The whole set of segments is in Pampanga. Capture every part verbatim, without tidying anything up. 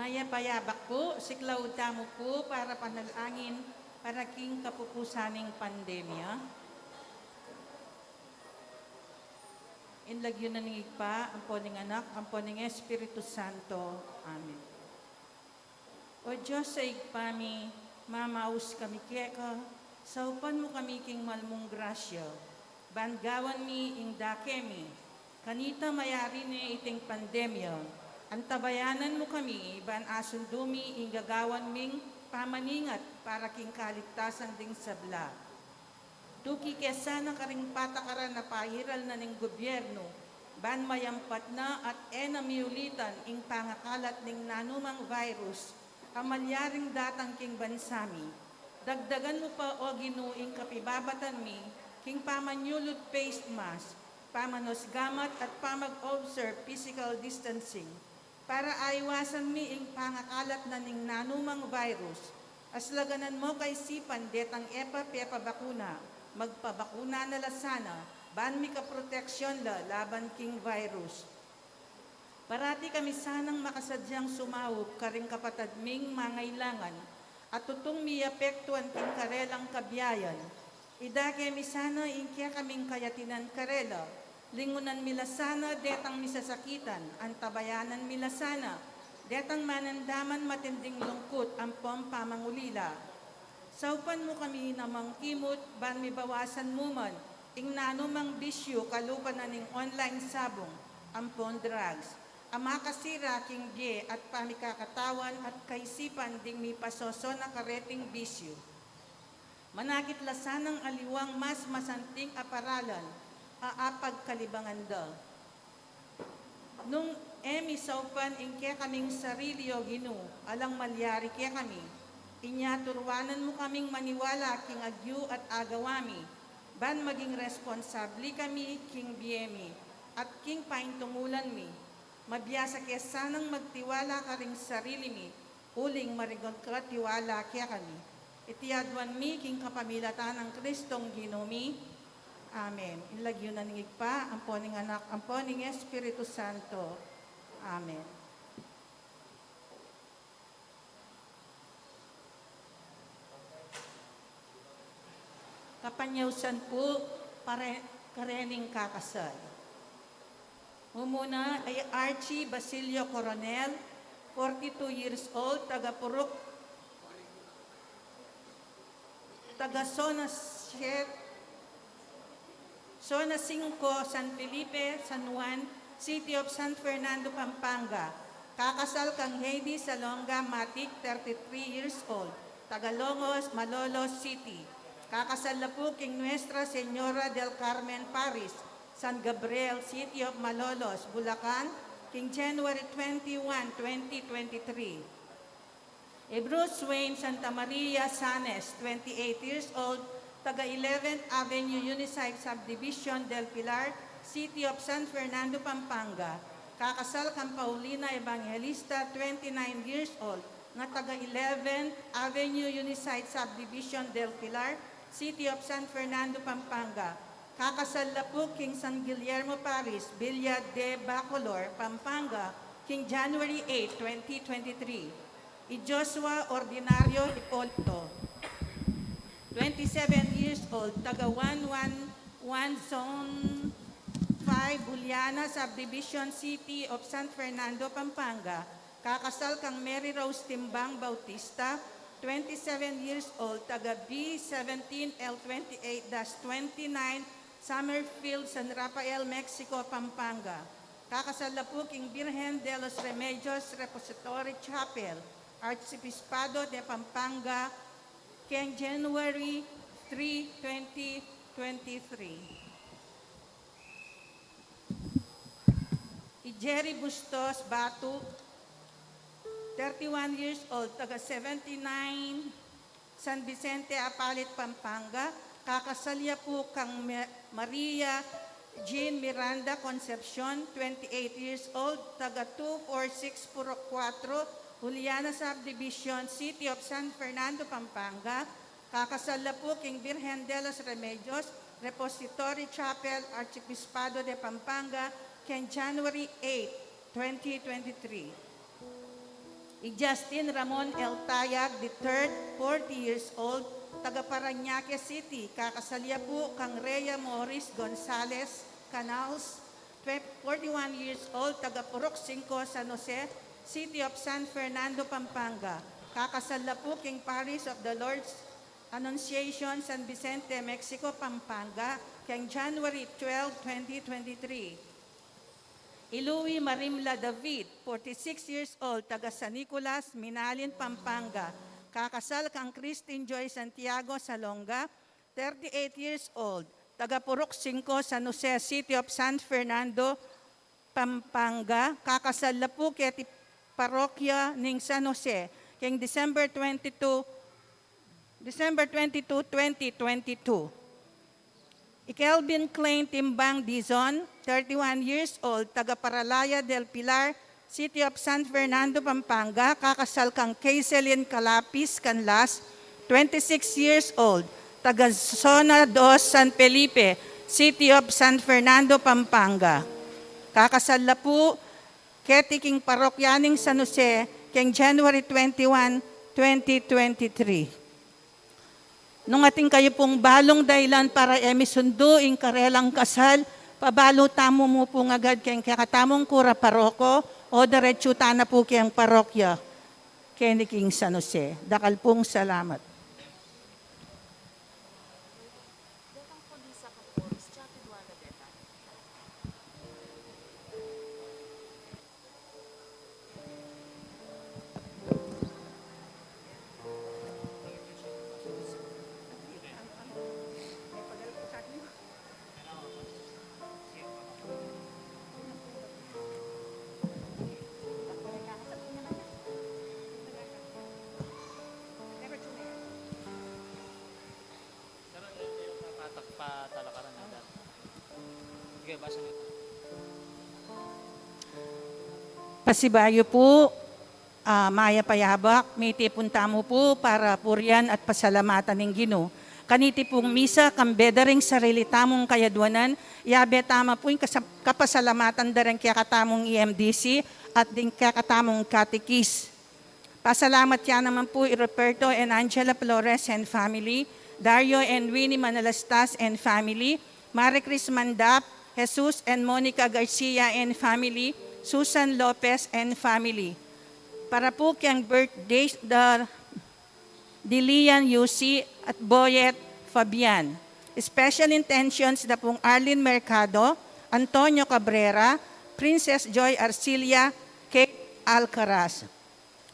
Mayap a yabak pu, siklaud tamu pu para panalangin para king kapupusan ning pandemya. King lagyu na ning Ibpa, ampo ning Anak, ampo ning Espiritu Santo. Amen. O Dios a Ibpa mi, mamaus kami keka, saupan mu kami king mal mung grasya, ban gawan mi ing dake mi, kanita mayari ne iting pandemya, antabayanan mu kami, ban asundu mi ing gagawan ming pamaningat para king kaligtasan ding sabla. Tuki ke sana karing patakaran a pairal na ning gubyernu, ban mayampat na at e na miulitan ing pangakalat ning nanumang virus a malyaring datang king bansa mi. Dagdagan mu pa, O Ginu, ing kapibabatan mi king pamanyulud face mask, pamanusgamat at pamag-observe physical distancing, para aiwasan mi ing pangakalat na ning nanumang virus. Aslaganan mu kaisipan detang e pa pepabakuna, magpabakuna na la sana, ban mikaproteksyon la laban king virus. Parati kami sanang makasadyang sumaup karing kapatad ming mangailangan, at tutung miapektuan king karelang kabiayan. Idake mi sana ing kekaming kayatinan karela, lingunan mi la sana detang misasakitan, antabayanan mi la sana detang manandaman matinding lungkut ampong pamangulila. Saupan mu kami namang kimut, ban mibawasan mu man ing nanumang bisyu kalupa na ning online sabung ampong drugs, a makasira king bie at pamikakatawan at kaisipan ding mipasosona kareting bisyu. Manakit la sanang aliwang mas masanting a paralan a apagkalibangan da. Nung e mi saupan ing kekaming sarili, O Ginu, alang malyari kekami, inya turuanan mu kaming maniwala king agyu at agawa mi, ban maging responsabli kami king bie mi at king paintungulan mi. Mabiasa ke sanang magtiwala karing sarili mi, uling marigat ka tiwala kekami. Iti aduan mi king kapamilatan nang Kristong Ginu mi. Amen. King lagyu na ning Ibpa, ampo ning Anak, ampo ning Espiritu Santo. Amen. Kapanyausan pu, pare-, karening kakasal. Mumuna ay Archie Basilio Coronel, forty-two years old, taga Purok, taga Zona siete, Zona singko, San Felipe, San Juan, City of San Fernando, Pampanga. Kakasal kang Heidi Salonga Matic, thirty-three years old, taga Longos, Malolos City. Kakasal la pu king Nuestra Señora del Carmen Parish, San Gabriel, City of Malolos, Bulacan, king January twenty-one, twenty twenty-three. I Bruce Wayne Santa Maria Sanes, twenty-eight years old, taga eleventh Avenue Unisite Subdivision del Pilar, City of San Fernando, Pampanga. Kakasal kang Paulina Evangelista, twenty-nine years old, nga taga eleventh Avenue Unisite Subdivision del Pilar, City of San Fernando, Pampanga. Kakasal la pu king San Guillermo Parish, Villa de Bacolor, Pampanga, king January eight, twenty twenty-three. I Joshua Ordinario Hipolito, twenty-seven years old, taga one one one Zone five, Juliana Subdivision, City of San Fernando, Pampanga, kakasal kang Mary Rose Timbang Bautista, twenty-seven years old, taga B seventeen L twenty-eight dash twenty-nine, Summerfield, San Rafael, Mexico, Pampanga. Kakasal la pu king Virgen de los Remedios Repository Chapel, Archiepispado de Pampanga, keng January three, twenty twenty-three. I Jerry Bustos Batu, thirty-one years old, taga seventy-nine San Vicente Apalit, Pampanga, kakasal ya pu kang Ma-, Maria Jean Miranda Concepcion, twenty-eight years old, taga two four six Purok Kuatro, Juliana Subdivision, City of San Fernando, Pampanga. Kakasal la pu king Virgen de los Remedios Repository Chapel, Archiepispado de Pampanga, keng January eight, twenty twenty-three. I Justin Ramon L. Tayag the third, forty years old, taga Parañaque City, kakasal ya pu kang Rhea Morris Gonzalez Canals, twe-, forty-one years old, taga Purok Singko, San Jose, City of San Fernando, Pampanga. Kakasal la pu king Parish of the Lord's Annunciation, San Vicente, Mexico, Pampanga, keng January twelve, twenty twenty-three. I Louie Marimla David, forty-six years old, taga San Nicolas, Minalin, Pampanga. Kakasal kang Christine Joy Santiago Salonga, thirty-eight years old, taga Purok Singko, San Jose, City of San Fernando, Pampanga. Kakasal la pu keti parokya ning San Jose, keng December twenty-two, December twenty-two, twenty twenty-two. I Kelvin Klein Timbang Dizon, thirty-one years old, taga Paralaya del Pilar, City of San Fernando, Pampanga, kakasal kang Kayselyn Calapis Canlas, twenty-six years old, taga Zona dos, San Felipe, City of San Fernando, Pampanga. Kakasal la pu keti king parokya ning San Jose, keng January twenty-one, twenty twenty-three. Nung atin kayu pung balung dailan para e misundu ing karelang kasal, pabalu tamu mu pu ngagad keng kekatamung kura paroko, o diretsu ta na pu keng parokya keni king San Jose. Dakal pung salamat. Pero hindi yung papatak pa talakaran na dati. Sige, basa nito. Pasibayu pu, ah, mayap a yabak, mitipun tamu pu para purian at pasalamatan ing Ginu. Kaniti pung misa, kambe da ring sarili tamung kayadwanan, yabe tamu pu ing kasa-, kapasalamatan da ring kekatamung E M D C at ding kekatamung katekis. Pasalamat ya naman pu i Ruperto and Angela Flores and family, Dario and Winnie Manalastas and family, Marie Chris Mandap, Jesus and Monica Garcia and family, Susan Lopez and family. Para pu keng birthdays da Dilian Yusi at Boyet Fabian. Special intentions da pung Arlene Mercado, Antonio Cabrera, Princess Joy Arcilia, Kate Alcaraz.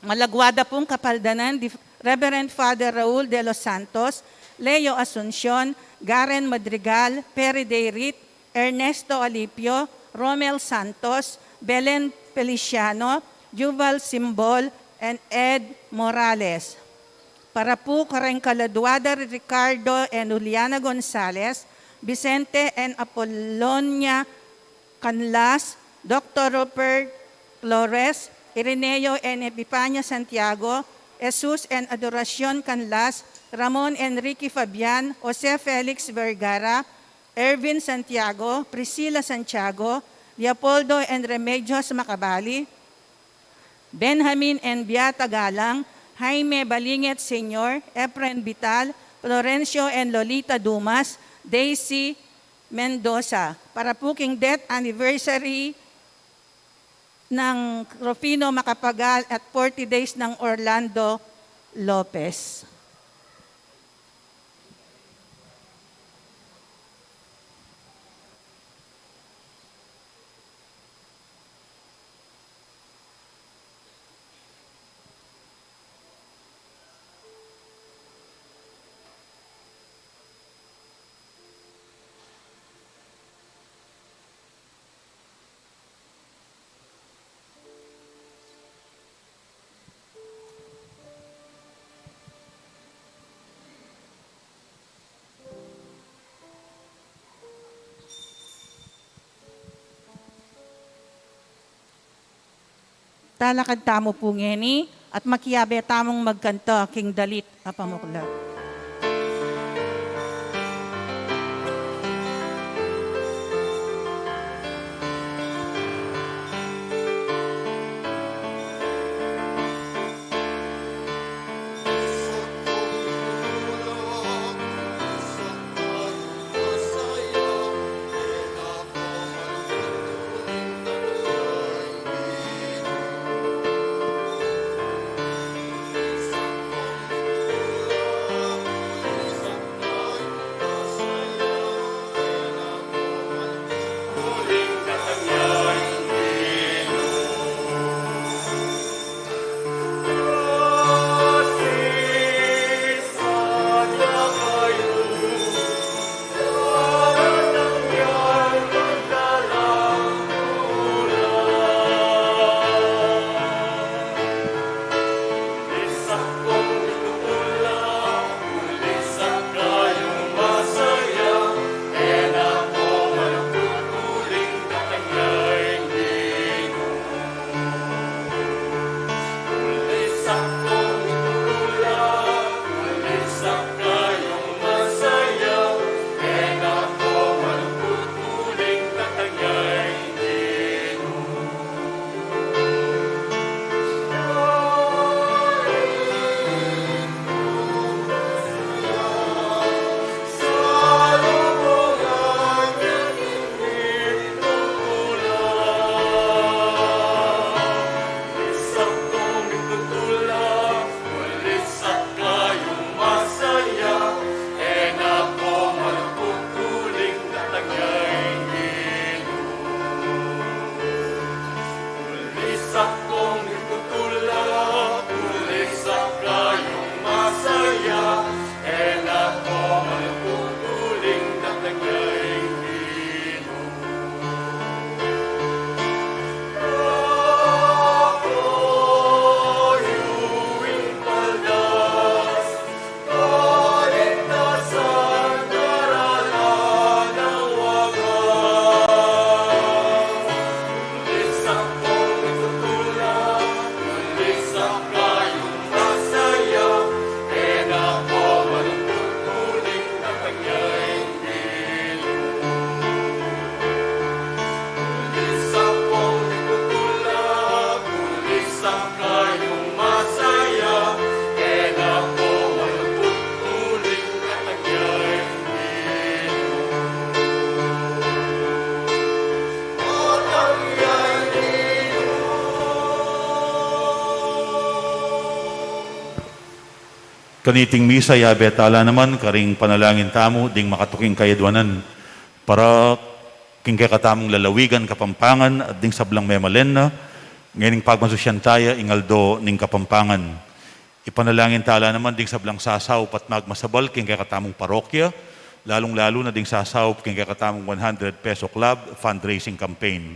Malagwa da pung kapaldanan di Reverend Father Raul de los Santos, Leo Asuncion, Garen Madrigal, Perry Dayrit, Ernesto Alipio, Romel Santos, Belen Feliciano, Juval Simbol, and Ed Morales. Para pu kareng kaladwa da Ricardo and Juliana Gonzalez, Vicente and Apolonia Canlas, Doctor Robert Flores, Ireneo and Epifania Santiago, Jesus and Adoracion Canlas, Ramon Enrique Fabian, Jose Felix Vergara, Ervin Santiago, Priscilla Santiago, Leopoldo and Remedios Macabali, Benjamin and Beata Galang, Jaime Balinget Senior, Efren Vital, Florencio and Lolita Dumas, Daisy Mendoza. Para pu king death anniversary nang Rufino Macapagal at forty days nang Orlando Lopez. Talakad tamu pu ngeni at makiabe tamung magkanta king dalit a pamuklat. Kaniting misa, yabe tala naman karing panalangin tamu ding makatuking kayadwanan para king kekatamung lalawigan Kapampangan at ding sablang memalen na, ngening pagmasusyan taya ing aldo ning Kapampangan. Ipanalangin tala naman ding sablang sasaup at magmasabal king kekatamung parokya, lalung-lalu na ding sasaup king kekatamung one hundred peso club fundraising campaign.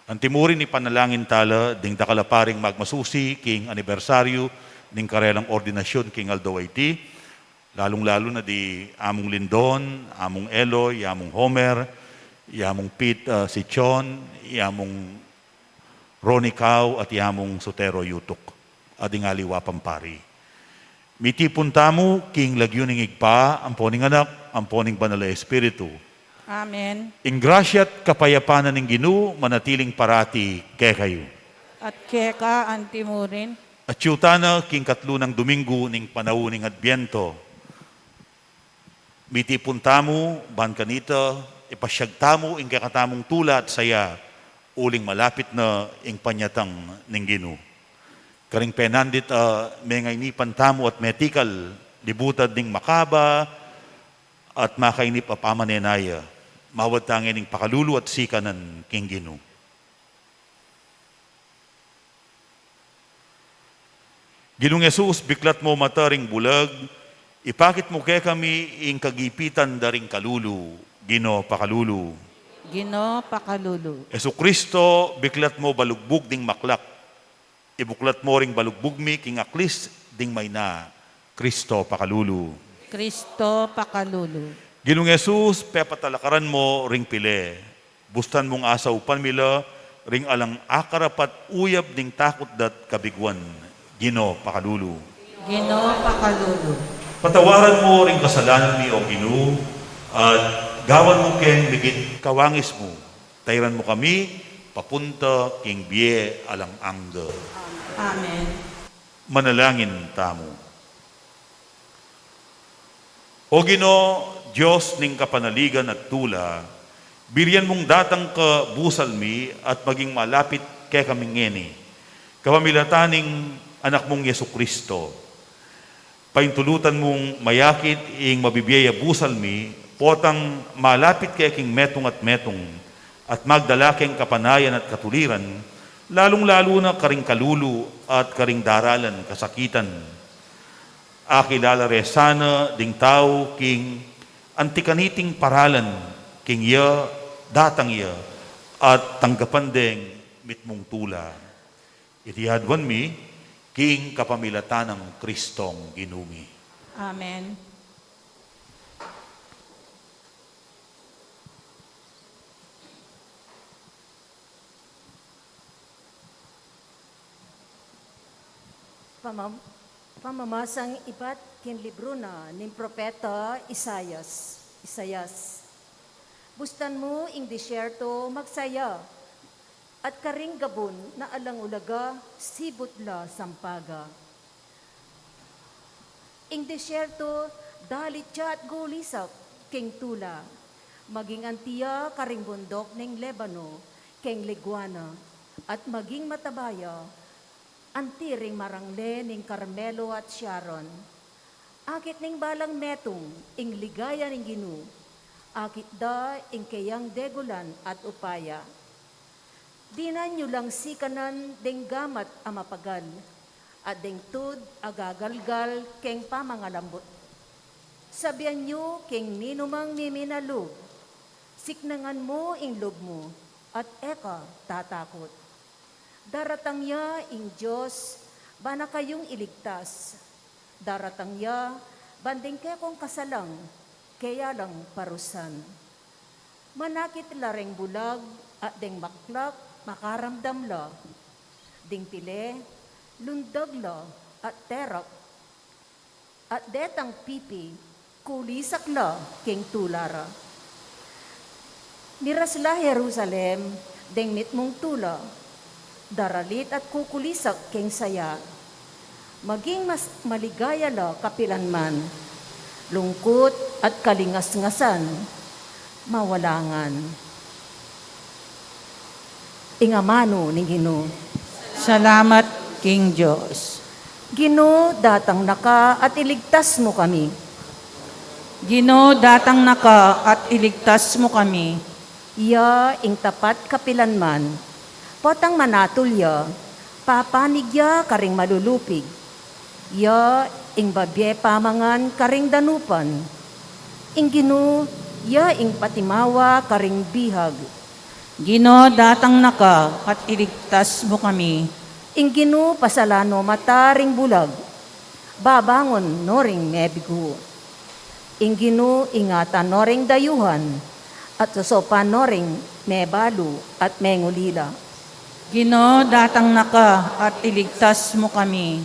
Antimurin, ipanalangin tala ding dakal a paring magmasusi king anibersaryu ning karelang ordinasyun king aldo a iti, lalung-lalu na di Among Lindon, Among Eloy, Among Homer, Among Pete, ah, Sichon, Among Ronnie Cao, at Among Sotero Yutuk, at ding aliwa pang pari. Mitipun tamu king lagyu ning Ibpa, ampo ning Anak, ampo ning Banal a Espiritu. Amen. Ing grasya at kapayapan ning Ginu manatiling parati kekayu. At keka antimurin. Atyu tana king katlu nang Dominggu ning panaun ning Adbiento. Mitipun tamu, ban kanita, ipasyag tamu ing kekatamung tula at saya, uling malapit na ing panyatang ning Ginu. Karing penandit a mengainipan tamu at metikal, libutan ding makaba at makainip a pamanenaya, mawad ta ngening pakalulu at sikanan king Ginu. Ginung Jesus, biklat mu mata ring bulag, ipakit mu kekami ing kagipitan da ring kalulu, Ginu pakalulu. Ginu pakalulu. Jesucristo, biklat mu balugbug ding maklak, ibuklat mu ring balugbug mi king aklis ding maina, Cristo pakalulu. Cristo pakalulu. Ginung Jesus, pepatalakaran mu ring pile, bustan mung asaupan mi la ring alang akarapat uyab ning takut da't kabiguan, Ginu pakalulu. Ginu pakalulu. Patawaran mu ring kasalanan mi, O Ginu, at gawan mu keng migit kawangis mu, tairan mu kami papunta king bie alang angga. Amen. Manalangin tamu. O Ginu, Dios ning kapanaligan at tula, birian mung datang ka busal mi at maging malapit kekami ngeni, kapamilatan ning Anak mung Jesucristo. Paintulutan mung mayakit ing mabibie a busal mi, potang malapit ke king metung at metung, at magdala keng kapanayan at katuliran, lalung-lalu na karing kalulu at karing daralan kasakitan. Akilala re sana ding tau king anti kaniting paralan, king ya, datang ya, at tanggapan deng mitmung tula. Iti aduan mi king kapamilatan nang Kristong Ginu mi. Amen. Pamam-, pamamasang ibat king libru na ning propeta Isaias. Isaias. Bustan mu ing disyerto magsaya, at karing gabun na alang ulaga, sibut la sampaga. Ing disyerto, dalit ya at gulisak king tula. Maging anti ya karing bundok ning Lebano, keng ligua na, at maging mataba ya anti ring marangle ning Carmelo at Sharon. Akit ning balang metung ing ligaya ning Ginu, akit da ing keyang degulan at upaya. Dinan yu lang sikanan deng gamat a mapagal, at deng tud a gagalgal keng pamangalambut. Sabian yu keng ninumang miminalub, siknangan mu ing lub mu, at e ka tatakut. Daratang ya ing Dios, ban na kayung iligtas. Daratang ya, ban deng kekong kasalang, keya lang parusan. Manakit la reng bulag, at deng maklak, makaramdam la. Ding pile, lundag la, at terak. At detang pipi, kulisak la keng tula ra. Miras la Jerusalem deng mitmung tula, daralit at kukulisak keng saya. Maging mas maligaya la kapilanman, lungkut at kalingasngasan, mawalangan. Ing amanu ning Ginu. Salamat king Dios. Ginu, datang na ka at iligtas mu kami. Ginu, datang na ka at iligtas mu kami. Iya ing tapat kapilanman. Potang manatul ya, papanig ya karing malulupig. Iya ing babie pamangan karing danupan. Ing Ginu, iya ing patimawa karing bihag. Ginu, datang na ka at iligtas mu kami. Ing Ginu, pasalan no mata ring bulag, babangun no ring mebigu. Ing Ginu, ingatan no ring dayuhan, at sosopan no ring mebalu at mengulila. Ginu, datang na ka at iligtas mu kami.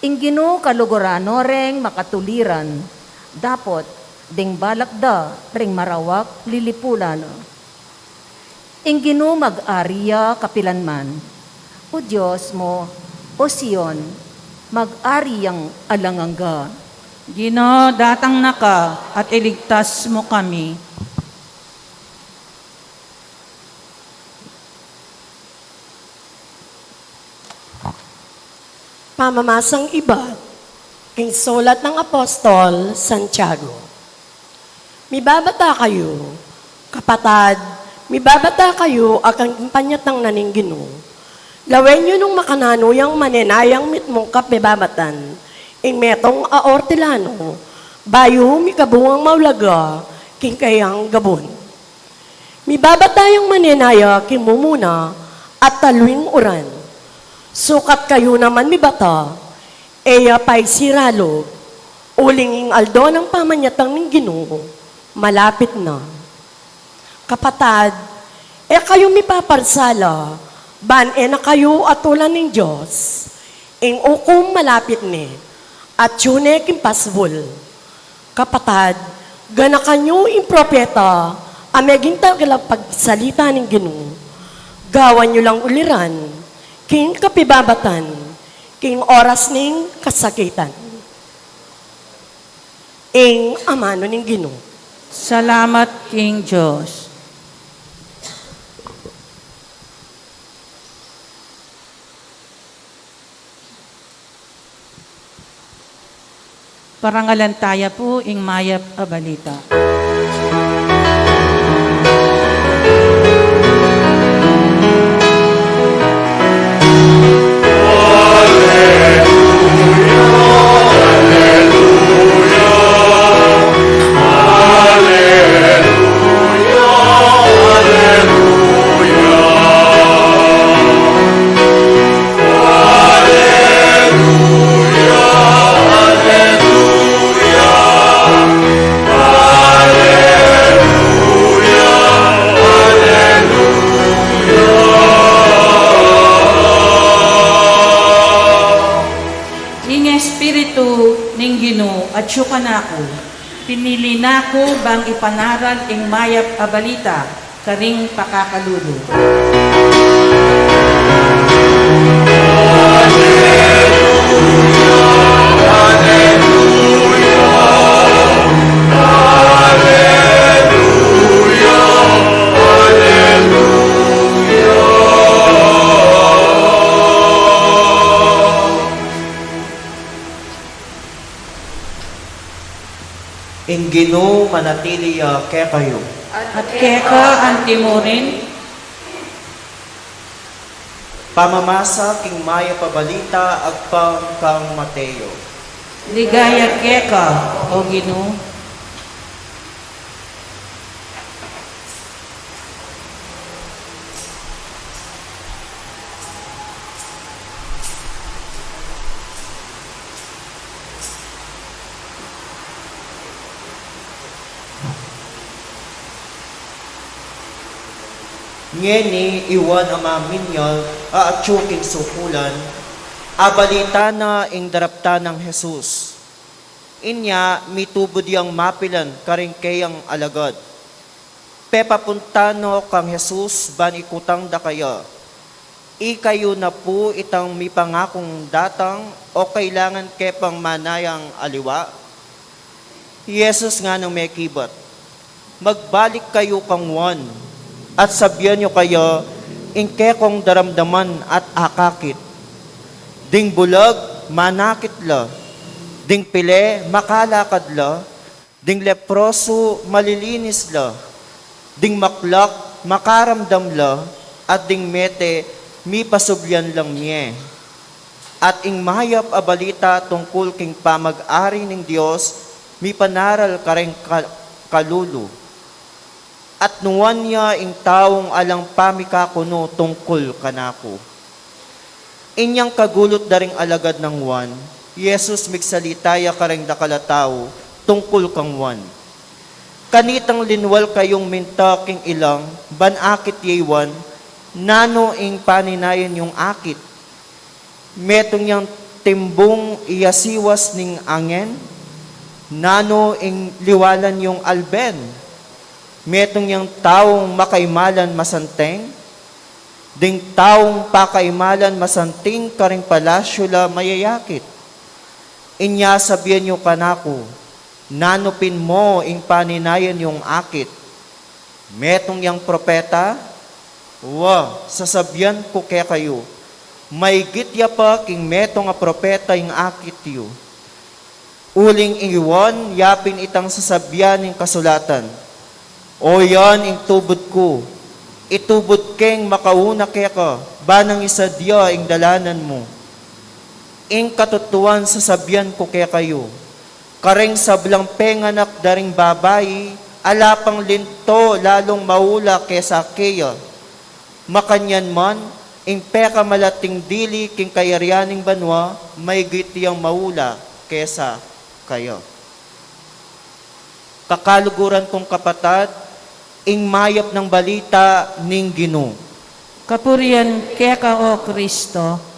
Ing Ginu, kaluguran no ring makatuliran, dapot ding balak da ring marawak lilipulan. Ing Ginu, mag-ari ya kapilanman. O Dios mu, o Sion, mag-ari yang alang angga. Ginu, datang na ka at iligtas mu kami. Pamamasang ibat king sulat nang Apostol Santiago. Mibabata kayu, kapatad, mibabata kayu a king panyatang na ning Ginu. Lawen yu nung makananu yang manenayang mitmung kapibabatan, ing metung a ortilanu, bayu mikabungang maulaga king kayang gabun. Mibabata yang manenaya king mumuna at talwing uran. Sukat kayu naman mibata, e ya paisira lub, uling ing aldo nang pamanyatang ning Ginu malapit na. Kapatad, e kayu mipaparsala, ban e na kayu atulan ning Dios. Ing ukum malapit ne, atyu ne king pasbul. Kapatad, ganakan yu ing propeta a meging talapagsalita ning Ginu. Gawan yu lang uliran king kapibabatan, king oras ning kasakitan. Ing amanu ning Ginu. Salamat king Dios. Parangalan taya pu ing mayap a balita. Ing Espiritu ning Ginu atyu kanaku, pinili na ku bang ipanaral ing mayap a balita karing pakakalulu. Ing Ginu manatili ya kekayu. At keka antimurin. Pamamasa king mayap a balita agpang kang Mateo. Ligaya keka, O Ginu. Ngeni i Juan a maminyal a atyu king sukulan, abalita na ing daraptan nang Jesus. Inya mitubud yang mapilan karing keyang alagad. Pepapunta no kang Jesus ban ikutang da kaya, "Ikayu na pu itang mipangakung datang, o kailangan ke pang manayang aliwa?" I Jesus ngana mekibat, "Magbalik kayu kang Juan, at sabian yu kaya ing kekong daramdaman at akakit." Ding bulag manakit la, ding pile makalakad la, ding leprosu malilinis la, ding maklak makaramdam la, at ding mete mipasublian lang mie. At ing mayap a balita tungkul king pamag-ari ning Dios mipanaral kareng ka-, kalulu. At nuan ya ing taung alang pamikakunu tungkul kanaku. Inyang kagulut da ring alagad nang Juan, i Jesus migsalita ya kareng dakal a tau tungkul kang Juan. Kanitang linwal kayung minta king ilang ban akit ye i Juan, nanu ing paninayan yung akit? Metung yang timbung i asiwas ning angin? Nanu ing liwalan yung alben? Metung yang taung makaimalan masanting? Ding taung pakaimalan masanting karing palasyu la mayayakit. Inya sabian yu kanaku, nanu pin mo ing paninayan yung akit? Metung yang propeta? Wa, sasabian ku kekayu, maygit ya pa king metung a propeta ing akit yu. Uling ing Juan, yapin itang sasabian ning kasulatan, o yan ing tubud ku, itubud keng makauna keka, ba nang isadia ing dalanan mu. Ing katutuan sasabian ku kekayu, kareng sablang penganak da ring babai, ala pang linto lalung maula kesa keya. Makanyan man, ing pekamalating dili king kayarian ning banua, maygit yang maula kesa kaya. Kakaluguran kung kapatad, ing mayap nang balita ning Ginu. Kapurian keka, O Kristo.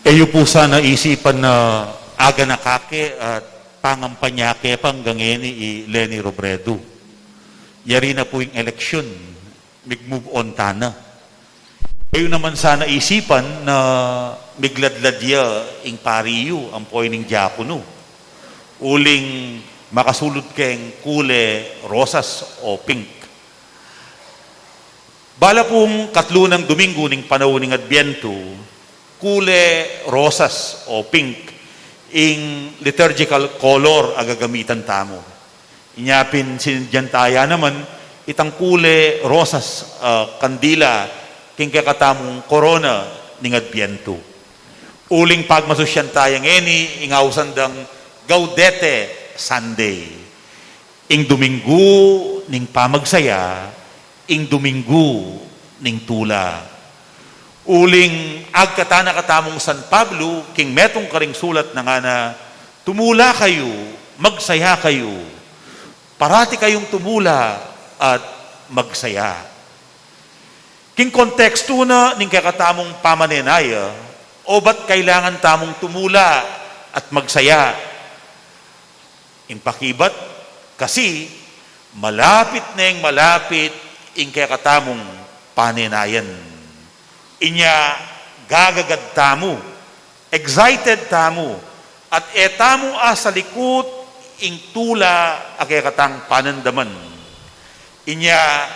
E yu pu sana isipan na aganaka ke at pangampanya ke pa ngeni i Leni Robredo. Yari na pu ing eleksyon, mig-move on tana. E yu naman sana isipan na migladlad ya ing pari yu ampo ining diakono. Uling makasulud keng kule, rosas o pink. Bala pung katlu nang Domingo ning panaun ning Adbientu, kule, rosas o pink ing liturgical color a gagamitan tamu. Inya pin sinadyan taya naman itang kule, rosas, ah, kandila king kekatamung korona ning Adbientu. Uling pagmasusyan taya ngeni ing ausan dang Gaudete Sunday. Ing Domingo ning pamagsaya, ing Domingo ning tula. Uling agkatan na katamung San Pablo king metung karing sulat na ngana, tumula kayu, magsaya kayu, parati kayung tumula at magsaya. King kontekstu na ning kekatamung pamanenaya, obat kailangan tamung tumula at magsaya? Ing pakibat, kasi malapit neng malapit ing kekatamung panenayan. Inya gagagad tamu, excited tamu, at e tamu asalikut ing tula a kekatang panandaman. Inya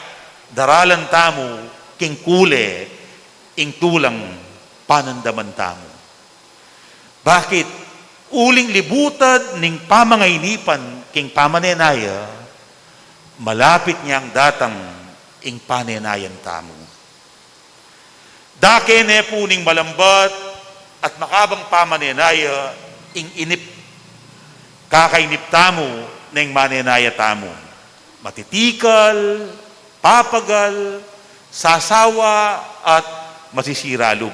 daralan tamu king kule ing tulang panandaman tamu. Bakit? Uling libutad ning pamangainipan king pamanenaya, malapit nyang datang ing panenayan tamu. Dake ne pu ning malambat at makabang pamanenaya ing inip. Kakainip tamu neng manenaya tamu. Matitikal, papagal, sasawa, at masisira lub.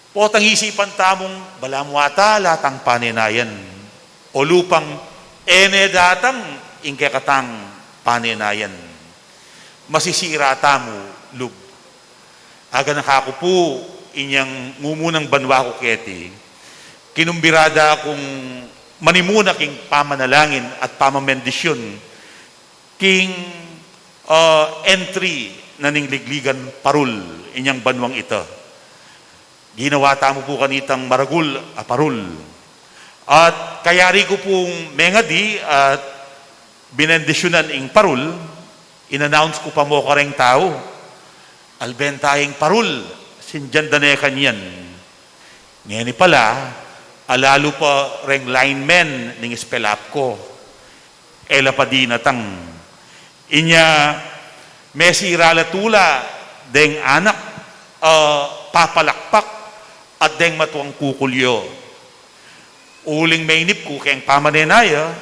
Potang isipan tamung balamu ata la tang panenayan, o lupang e ne datang ing kekatang panenayan. Masisira tamu lub. Aganaka ku pu inyang ngumunang banua ku keti, kinumbira da kung manimuna king pamanalangin at pamamendisyun king, ah, entry na ning ligligan parul inyang banuang ita. Ginawa tamu pu kanitang maragul a parul. At kayari ku pung mengadi at binendisyunan ing parul, in-announce ku pa mu kareng tau, "Alben taya ing parul, sindian da ne kanyan." Ngeni pala, alalu pa reng linemen ning Espelapco, e la pa dinatang. Inya, mesira la tula deng anak a papalakpak at deng matuang kukulyo. Uling mainip ku keng pamanenaya,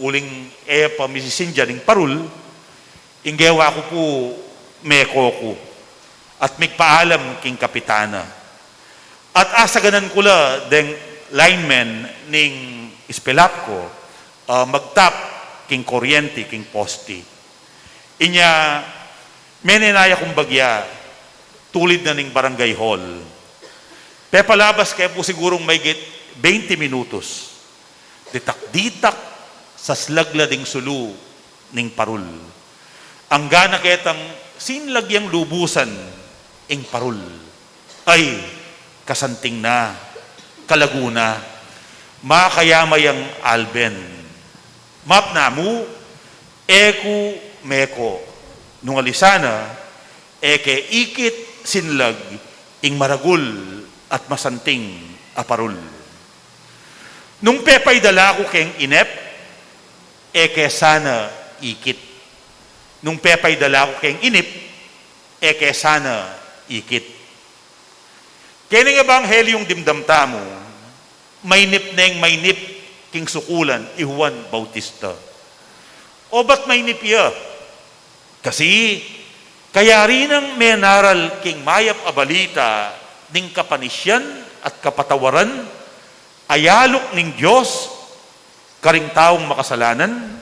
uling e pa misisindian ing parul, ing gewa ku pu, meko ku at migpaalam king kapitana. At asaganan ku la deng linemen ning Espelapco, ah, magtap king kuryenti, king posti. Inya, menenaya kung bagya, tulid na ning barangay hall. Pepalabas ke pu sigurung maigit twenty minutos. Ditak-ditak, saslag la ding sulu ning parul. Anggana ketang sinlag yang lubusan ing parul. Ay, kasanting na, kalagu na, makayama yang Alben. Mapna mu, e ku meko, nung alisan na, e ke ikit sinlag ing maragul at masanting a parul. Nung pepaidala ku keng inep, e ke sana ikit. Nung pepaidala ku keng inip, e ke sana ikit. Keng ebanghelyung dimdam tamu, mainip neng mainip king sukulan i Juan Bautista. O ba't mainip ya? Kasi, kayari nang menaral king mayap a balita ning kapanisian at kapatawaran a yaluk ning Dios karing taung makasalanan,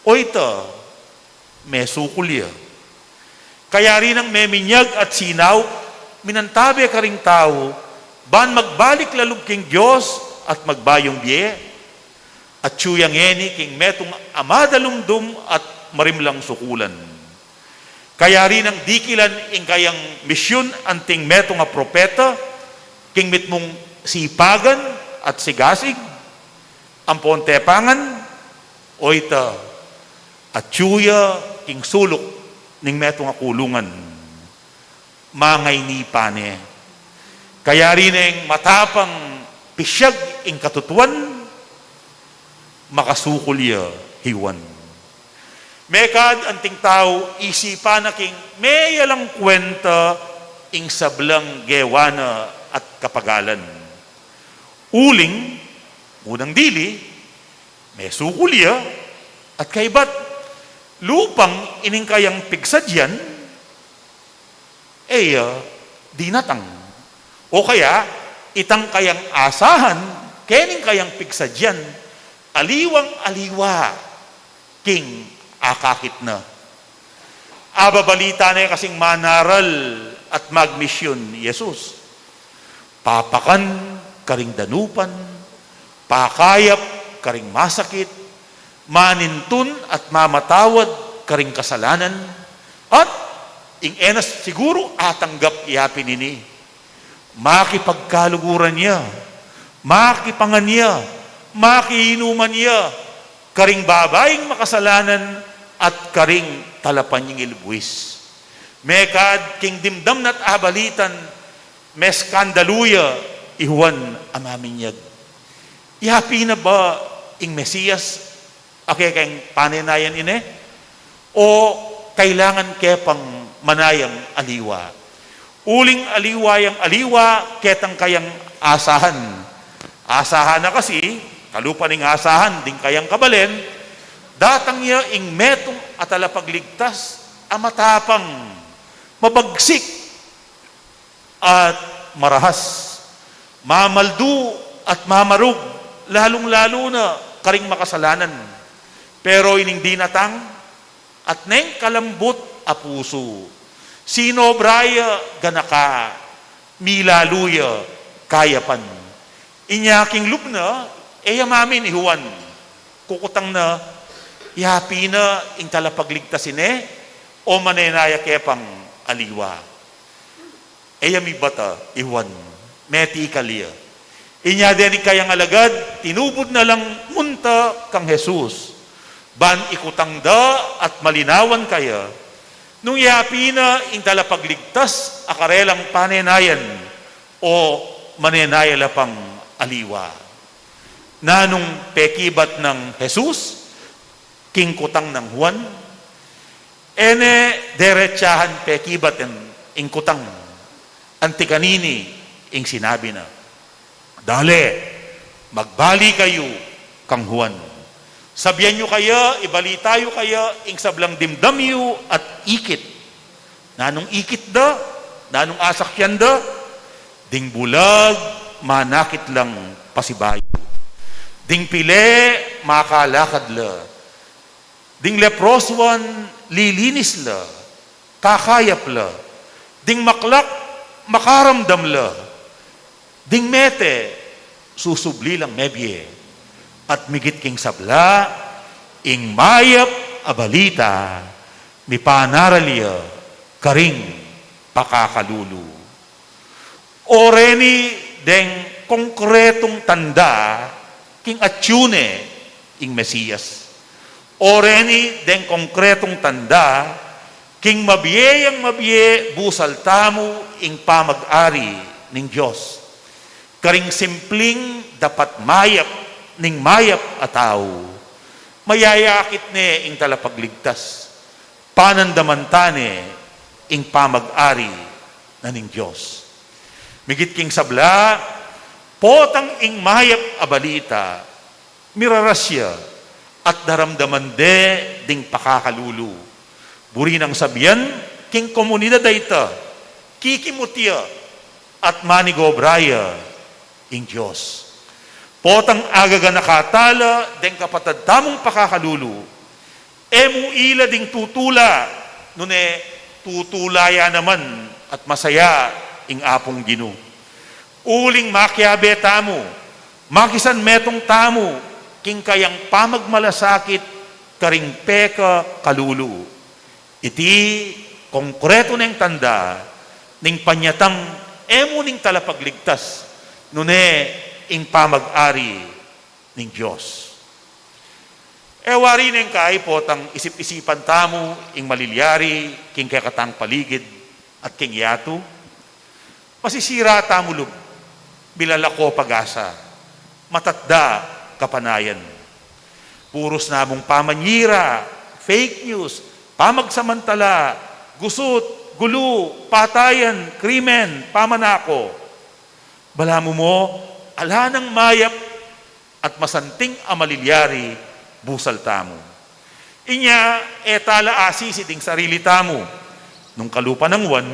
o ita, mesukul ya. Kayari nang meminyag at sinaup, minantabe karing tau, ban magbalik lalub king Dios at magbayung bie. Atyu ya ngeni king metung a madalumdum at marimlang sukulan. Kayari nang dikilan ing kayang misyun anting metung a propeta, king mitmung sipagan at sigasig, ampon tepangan, o ita, atyu ya king suluk ning metung a kulungan. Mangainipan ne. Kayari neng matapang pisyag ing katutuan, makasukul ya i Juan. Mekad anting tau isipan na king meyalang kwenta ing sablang gewa na at kapagalan. Uling, munang dili, mesukul ya, at kaybat lupang ining kayang pigsadyan, e ya dinatang. O kaya, itang kayang asahan, kening kayang pigsadyan, aliwang-aliwa king akakit na. Ababalita ne kasing manaral at magmisyun i Jesus. Papakan karing danupan, pakayap karing masakit, manintun at mamatawad karing kasalanan, at ing e na siguru atanggap ya pin ini, makipagkaluguran ya, makipangan ya, makiinuman ya, karing babaing makasalanan at karing talapanyingil buis. Mekad king dimdam na't abalitan, meskandalu ya i Juan a maminyag. Ya pin na ba ing Mesias a kekeng panenayan ini? O kailangan ke pang manayang aliwa? Uling aliwa yang aliwa ketang kayang asahan. Asahan na kasi, kalupa ning asahan ding kayang kabalen, datang ya ing metung a talapagligtas a matapang, mabagsik, at marahas, mamaldu at mamarug, lalung-lalu na karing makasalanan. Pero ining dinatang, at neng kalambut a pusu, Sinobra ya ganaka, milalu ya kayapan. Inya king lub na, e ya mamin i Juan. Kukutang na, yapin na ing talapagligtas ine, o manenaya ke pang aliwa? E ya mibata i Juan, metikal ya. Inya deng kayang alagad, tinubud na lang munta kang Jesus, ban ikutang da at malinawan kaya, nung yapin na ing talapagligtas a karelang panenayan, o manenaya la pang aliwa? Nanung pekibat nang Jesus king kutang nang Juan? E ne deretsahan pekibat ing kutang, anti kanini ing sinabi na, "Dale, magbalik kayu kang Juan. Sabian yu kaya, ibalita yu kaya ing sablang dimdam yu at ikit." Nanung ikit da? Nanung asakian da? Ding bulag, manakit lang pasibayu. Ding pile, makalakad la. Ding leprosuan, lilinis la, kakayap la. Ding maklak, makaramdam la. Ding mete, susubli lang mebie. At migit king sabla, ing mayap a balita, mipanaral ya karing pakakalulu. O reni deng konkretung tanda king atyu ne ing Mesias. O reni deng konkretung tanda king mabie yang mabie busal tamu ing pamag-ari ning Dios. Karing simpling dapat mayap ning mayap a tau, mayayakit ne ing talapagligtas. Panandaman ta ne ing pamag-ari na ning Dios. Migit king sabla, potang ing mayap a balita, miraras ya at daramdaman de ding pakakalulu. Buri nang sabian king komunidad a ita, kikimut ya at manigobra ya ing Dios. Potang agaganaka tala deng kapatad tamung pakakalulu, e mu ila ding tutula, nune tutula ya naman at masaya ing Apung Ginu. Uling makiabe tamu, makisanmetung tamu king kayang pamagmalasakit karing pekakalulu. Iti konkretu neng tanda ning panyatang e mu ning talapagligtas, nune ing pamag-ari ning Dios. E wari neng kai potang isip-isipan tamu ing malilyari king kekatang paligid at king yatu? Masisira tamu lub, milalako pag-asa, matatda kapanayan. Purus namung pamanyira, fake news, pamagsamantala, gusut, gulu, patayan, krimen, pamanako. Balamu mo, ala nang mayap at masanting a malilyari busal tamu. Inya, e tala asisi ding sarili tamu. Nung kalupa nang Juan,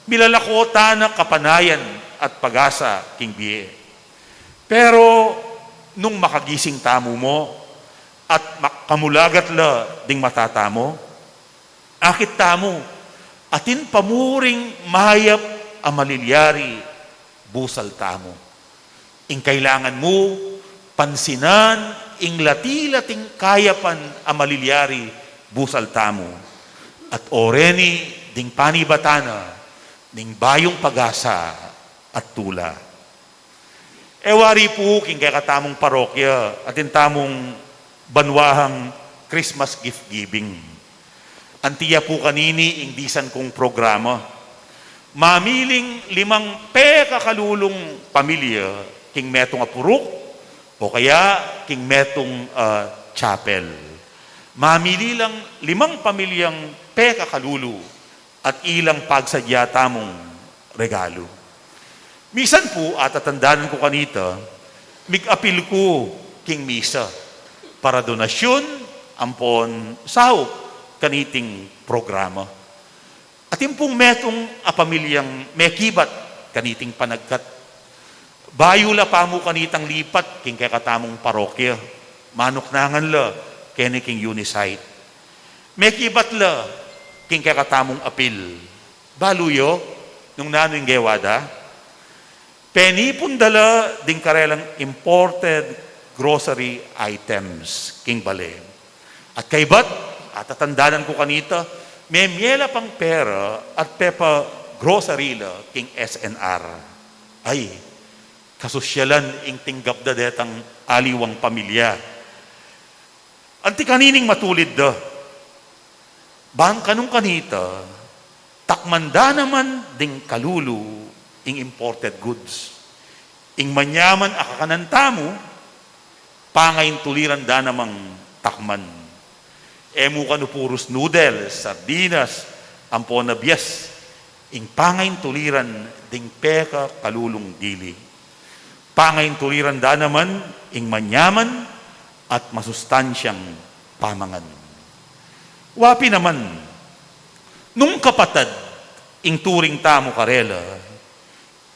milalako tana kapanayan at pag-asa king bie. Pero nung makagising tamu mo at mak-, kamulagat la ding mata tamu, akit tamu, atin pa muring mayap a malilyari busal tamu. Ing kailangan mu, pansinan ing lati-lating kayapan a malilyari busal tamu. At o reni ding panibatan na ning bayung pag-asa at tula. E wari pu king kekatamung parokya, atin tamung banwahang Christmas gift giving. Anti ya pu kanini ing disan kung programa. Mamiling limang pekakalulung pamilya king metung a purok o kaya king metung a chapel. Mamili lang limang pamilyang pekakalulu at ilang pagsadya tamung regalu. Misan pu, atatandanan ku kanita, mig-apil ku king misa para donasyun ampon saup kaniting programa. Atin pung metung a pamilyang mekibat kaniting panagkat. Bayu la pamu kanitang lipat king kekatamung parokya, manuknangan la keni king Unisite. Mekibat la king kekatamung apil. Balu yu nung nanu ing gewa da? Penipun da la ding karelang imported grocery items king bale. At kaybat, atatandanan ku kanita, memie la pang pera at pepa-grocery la king S N R. Ay, kasusyalan ing tinggap da detang aliwang pamilya. Anti kanining matulid da? Bang kanung kanita, takman da naman ding kalulu ing imported goods. Ing manyaman a kakanan tamu, pangaintuliran da namang takman. E mu kanu purus noodles, sardinas, ampon abias, ing pangaintuliran ding pekakalulung dili. Pangaintuliran da naman ing manyaman at masustansyang pamangan. Wa pin naman, nung kapatad ing turing tamu karela,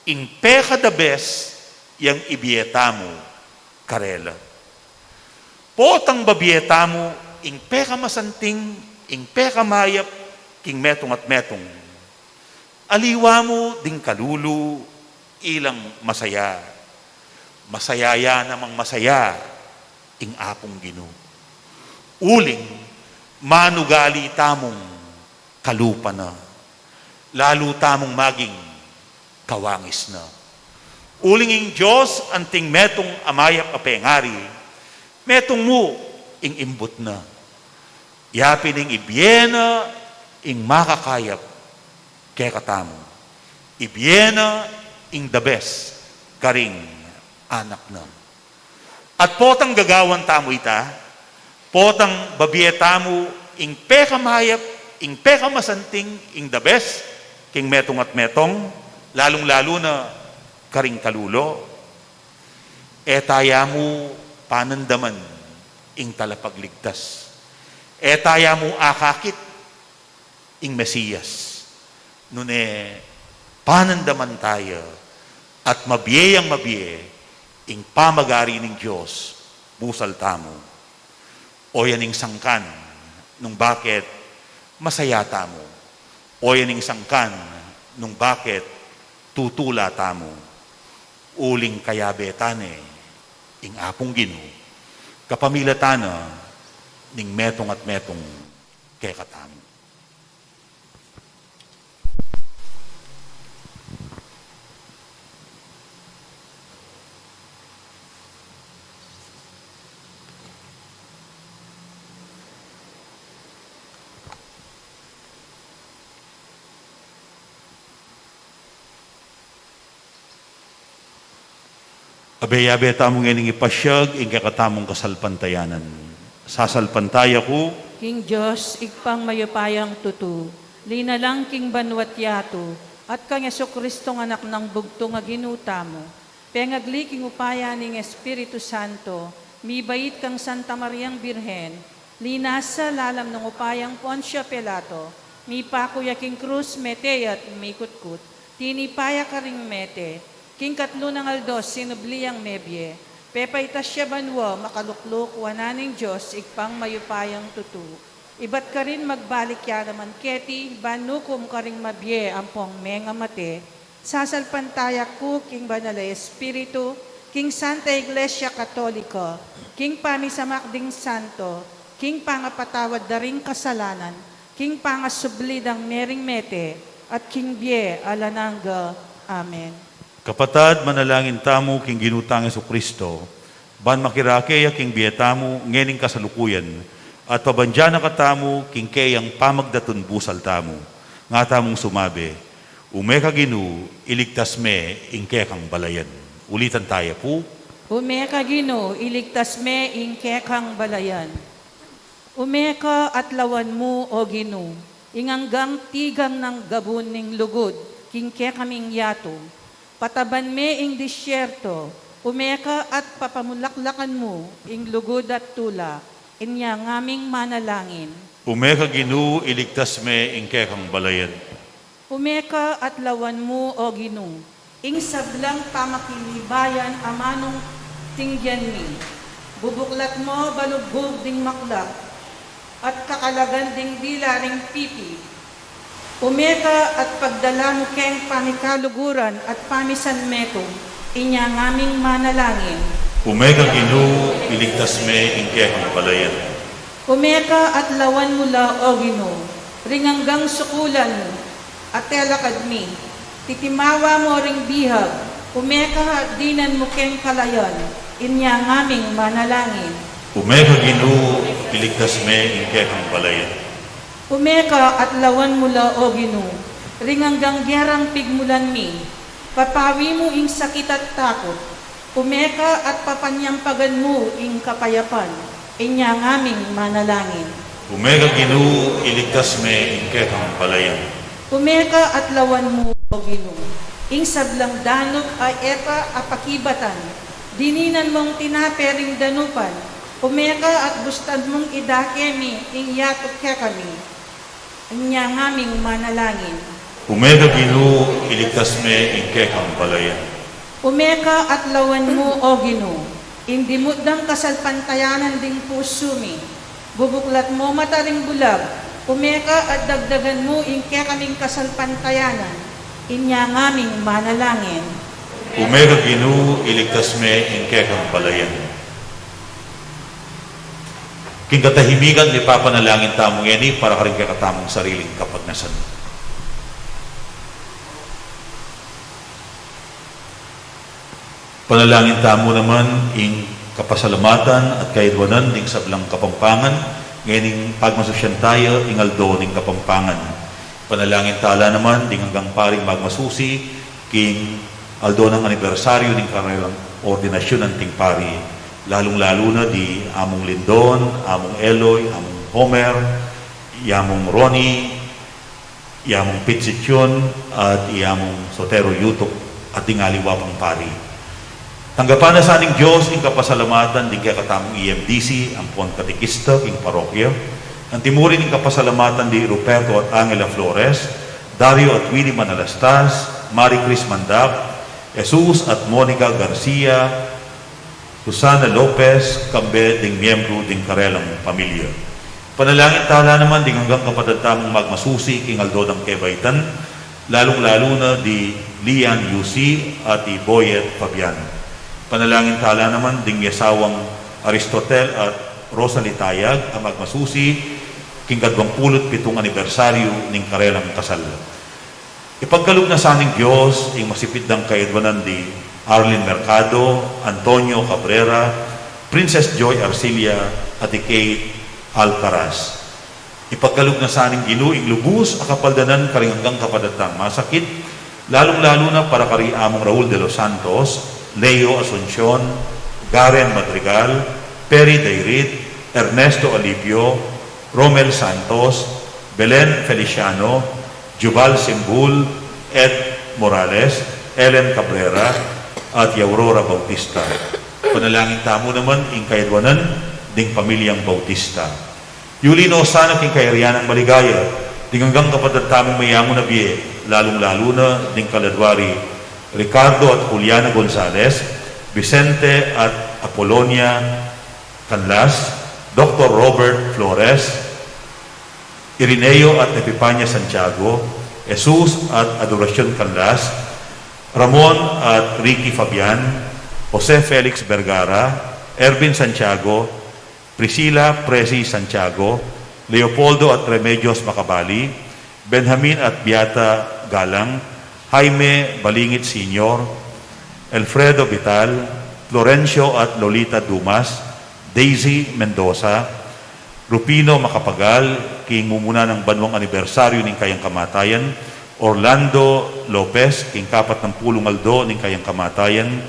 ing peka-the best yang ibie tamu karela. Potang babie tamu ing pekamasanting, ing pekamayap king metung at metung. Aliwa mu ding kalulu, ilang masaya. Masaya ya namang masaya ing Apung Ginu. Uling manugali tamung kalupa na, lalu tamung maging kawangis na. Uling ing Dios anting metung a mayap a pengari, metung mu ing imbut na. Ya pin ing ibie na ing makakayap kekatamu. Ibie na ing the best karing anak na. At potang gagawan tamu ita, potang babie tamu ing pekamayap, ing pekamasanting, ing the best king metung at metung, lalung-lalu na karing kalulu. E ta ya mu panandaman ing Talapagligtas. E ta ya mu akakit ing Mesias. Nune panandaman ta ya at mabie yang mabie ing pamagari ning Dios busal tamu. Oyan ing sangkan nung bakit masaya tamu. Oyan ing sangkan nung bakit tutula tamu. Uling kayabe ta ne ing Apung Ginu, kapamilatan na ning metung at metung kekatamu. Abe-abe tamu ngening ipasiag ing kekatamung kasalpantayanan. Sasalpantaya ku king Dios, Ibpang mayupayang tutu, linalang king banua't yatu, at kang Jesucristong Anak nang bugtung a Ginu tamu, pengagli king upaya ning Espiritu Santo, mibait kang Santa Mariang Birhen, linasa lalam nang upayang Poncio Pilato, mipaku ya king krus, mete ya at mikutkut, tinipa ya karing mete, king katlu nang aldo sinubli yang mebie, pepaitas ya banua, makalukluk wanan ning Dios Ibpang mayupayang tutu. Ibat karin magbalik ya naman keti ban ukum karing mabie ampong mengamate. Sasalpantaya ku king Banal a Espiritu, king Santa Iglesia Katolika, king pamisamak ding santo, king pangapatawad da ring kasalanan, king pangasubli dang mering mete, at king bie alang angga. Amen. Kapatad, manalangin tamu king Ginu tang Jesucristo, ban makirake ya king bie tamu ngening kasalukuyan, at pabandian na katamu king keyang pamagdatun busal tamu. Nga tamung sumabi, "Ume ka Ginu, iligtas me ing kekang balayan." Ulitan taya pu. "Ume ka Ginu, iligtas me ing kekang balayan." Ume ka at lawan mu, O Ginu, ing anggang tigang nang gabun ning lugud king kekaming yatu. Pataban me ing disyerto, ume ka at papamulaklakan mu ing lugud at tula, inya ngaming manalangin. Ume ka Ginu, iligtas me ing kekang balayan. Ume ka at lawan mu, O Ginu, ing sablang pamakilibayan a manung tingyan mi. Bubuklat mu balugbug ding maklak, at kakalagan ding dila ring pipi. Ume ka at pagdala mu keng pamikaluguran at pamisanmetung, inya ngaming manalangin. Ume ka, Ginu, iligtas me ing kekang balayan. Ume ka at lawan mu la, O Ginu, ring anggang sukulan mu, at telakad mi. Titimawa mu ring bihag, ume ka at dinan mu keng kalayan, inya ngaming manalangin. Ume ka, Ginu, iligtas me ing kekang balayan. Ume ka at lawan mu la, O Ginu, ring anggang gerang pigmulan mi, papawi mu ing sakit at takut. Ume ka at papanyampagan mu ing kapayapan, inya ngaming manalangin. Ume ka, Ginu, iligtas me ing kekang balayan. Ume ka at lawan mu, O Ginu, ing sablang danup a e pa apakibatan, dininan mung tinape ring danupan. Ume ka at bustan mung idake mi ing yatu kekami, inya ngaming manalangin. Ume ka, Ginu, iligtas me ing kekang balayan. Ume ka at lawan mu, O Ginu, ing dimut dang kasalpantayanan ding pusu mi. Bubuklat mu mata ring bulag, ume ka at dagdagan mu ing kekaming kasalpantayanan, inya ngaming manalangin. Ume ka, Ginu, iligtas me ing kekang balayan. King katahimikan, ipapanalangin tamu ngeni para karing kekatamung sariling kapagnasan. Panalangin tamu naman ing kapasalamatan at kaidwanan ding sablang Kapampangan, ngening pagmasusian tamu ing aldo ning Kapampangan. Panalangin tala naman ding anggang paring magmasusi king aldo nang anibersaryu ning karelang ordinasyun anting pari, lalung-lalu na di Among Lindon, Among Eloy, Among Homer, i Among Ronnie, i Among Pit Sityon, at i Among Sotero Yutuk, at ding aliwa pang pari. Tanggapan na sa ning Dios ing kapasalamatan ding kekatamung E M D C, ampon katekista king parokya. Antimurin ing kapasalamatan di Ruperto at Angela Flores, Dario at Willy Manalastas, Marie Chris Mandap, Jesus at Monica Garcia, Susana Lopez, kambe ding miyembru ding karelang pamilya. Panalangin tala naman ding anggang kapatad tamung magmasusi king aldo dang kebaitan, lalung-lalu na di Lian Yusi at i Boyet Fabian. Panalangin tala naman ding miasawang Aristotel at Rosalie Tayag a magmasusi king kadwang pulu't pitung anibersaryu ning karelang kasal. Ipagkalub na sa ning Dios ing masipit dang kaidwanan di Arlene Mercado, Antonio Cabrera, Princess Joy Arcilia, at i Kate Alcaraz. Ipagkalub na sa ning Ginu ing lubus a kapaldanan karing anggang kapatad tang masakit, lalung-lalu na para kari Among Raul de los Santos, Leo Asuncion, Garen Madrigal, Perry Dayrit, Ernesto Alipio, Romel Santos, Belen Feliciano, Jubal Simbul, Ed Morales, Ellen Cabrera, at i Aurora Bautista. Panalangin tamu naman ing kaidwanan ding pamilyang Bautista. Yuli no sana king kayarian nang maligaya ding anggang kapatad tamung meyangu na bie, lalung-lalu na ding kaladwa ri Ricardo at Juliana Gonzalez, Vicente at Apolonia Canlas, Doktor Robert Flores, Irineo at Epipania Santiago, Jesus at Adoracion Canlas, Ramon at Ricky Fabian, Jose Felix Vergara, Ervin Santiago, Priscila Presi Santiago, Leopoldo at Remedios Macabali, Benjamin at Beata Galang, Jaime Balingit Senior, Alfredo Vital, Florencio at Lolita Dumas, Daisy Mendoza, Rufino Macapagal, king mumuna nang banwang anibersaryu ning kayang kamatayan, Orlando Lopez, king kapatnampulung aldo ning kayang kamatayan,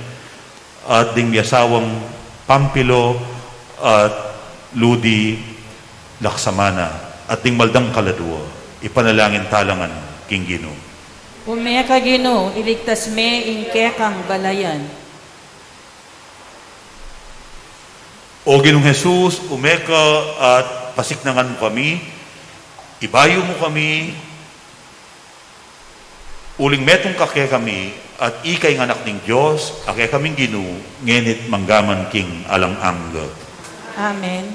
at ding miasawang Pampilo at Ludi Laksamana, at ding maldang kaladwa. Ipanalangin tala ngan king Ginu. Ume ka, Ginu, iligtas me ing kekang balayan. O Ginung Jesus, ume ka at pasiknangan mu kami, ibayu mu kami, uling metung ka kekami, at ika ing Anak ning Dios, a kekaming Ginu, ngeni't manggaman king alang angga. Amen.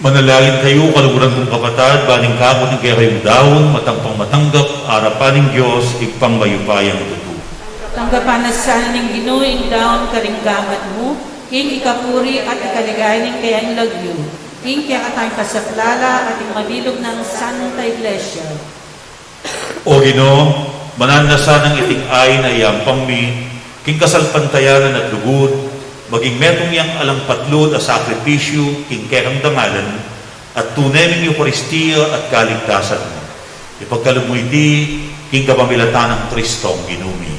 Manalangin kayu, kaluguran kung kapatad, bang ing kaku ning kekayung daun, matang pang matanggap arapan ning Dios, Ibpang mayupayang tutu. Tanggapan na sa ning Ginu ing daun karing gamat mu, king ikapuri at ikaligaya ning keyang lagyu, king kekatang kasaplalan at ing mabilug nang Santa Iglesia. O Ginu, mananu na sanang iting ain a iyampang mi, king kasalpantayanan at lugud, maging metung yang alang patlud a sakripisyu, king kekang dangalan, at tune ming Eukaristia at kaligtasan. Ipagkalub mu iti, king kapamilatan nang Kristong Ginu mi.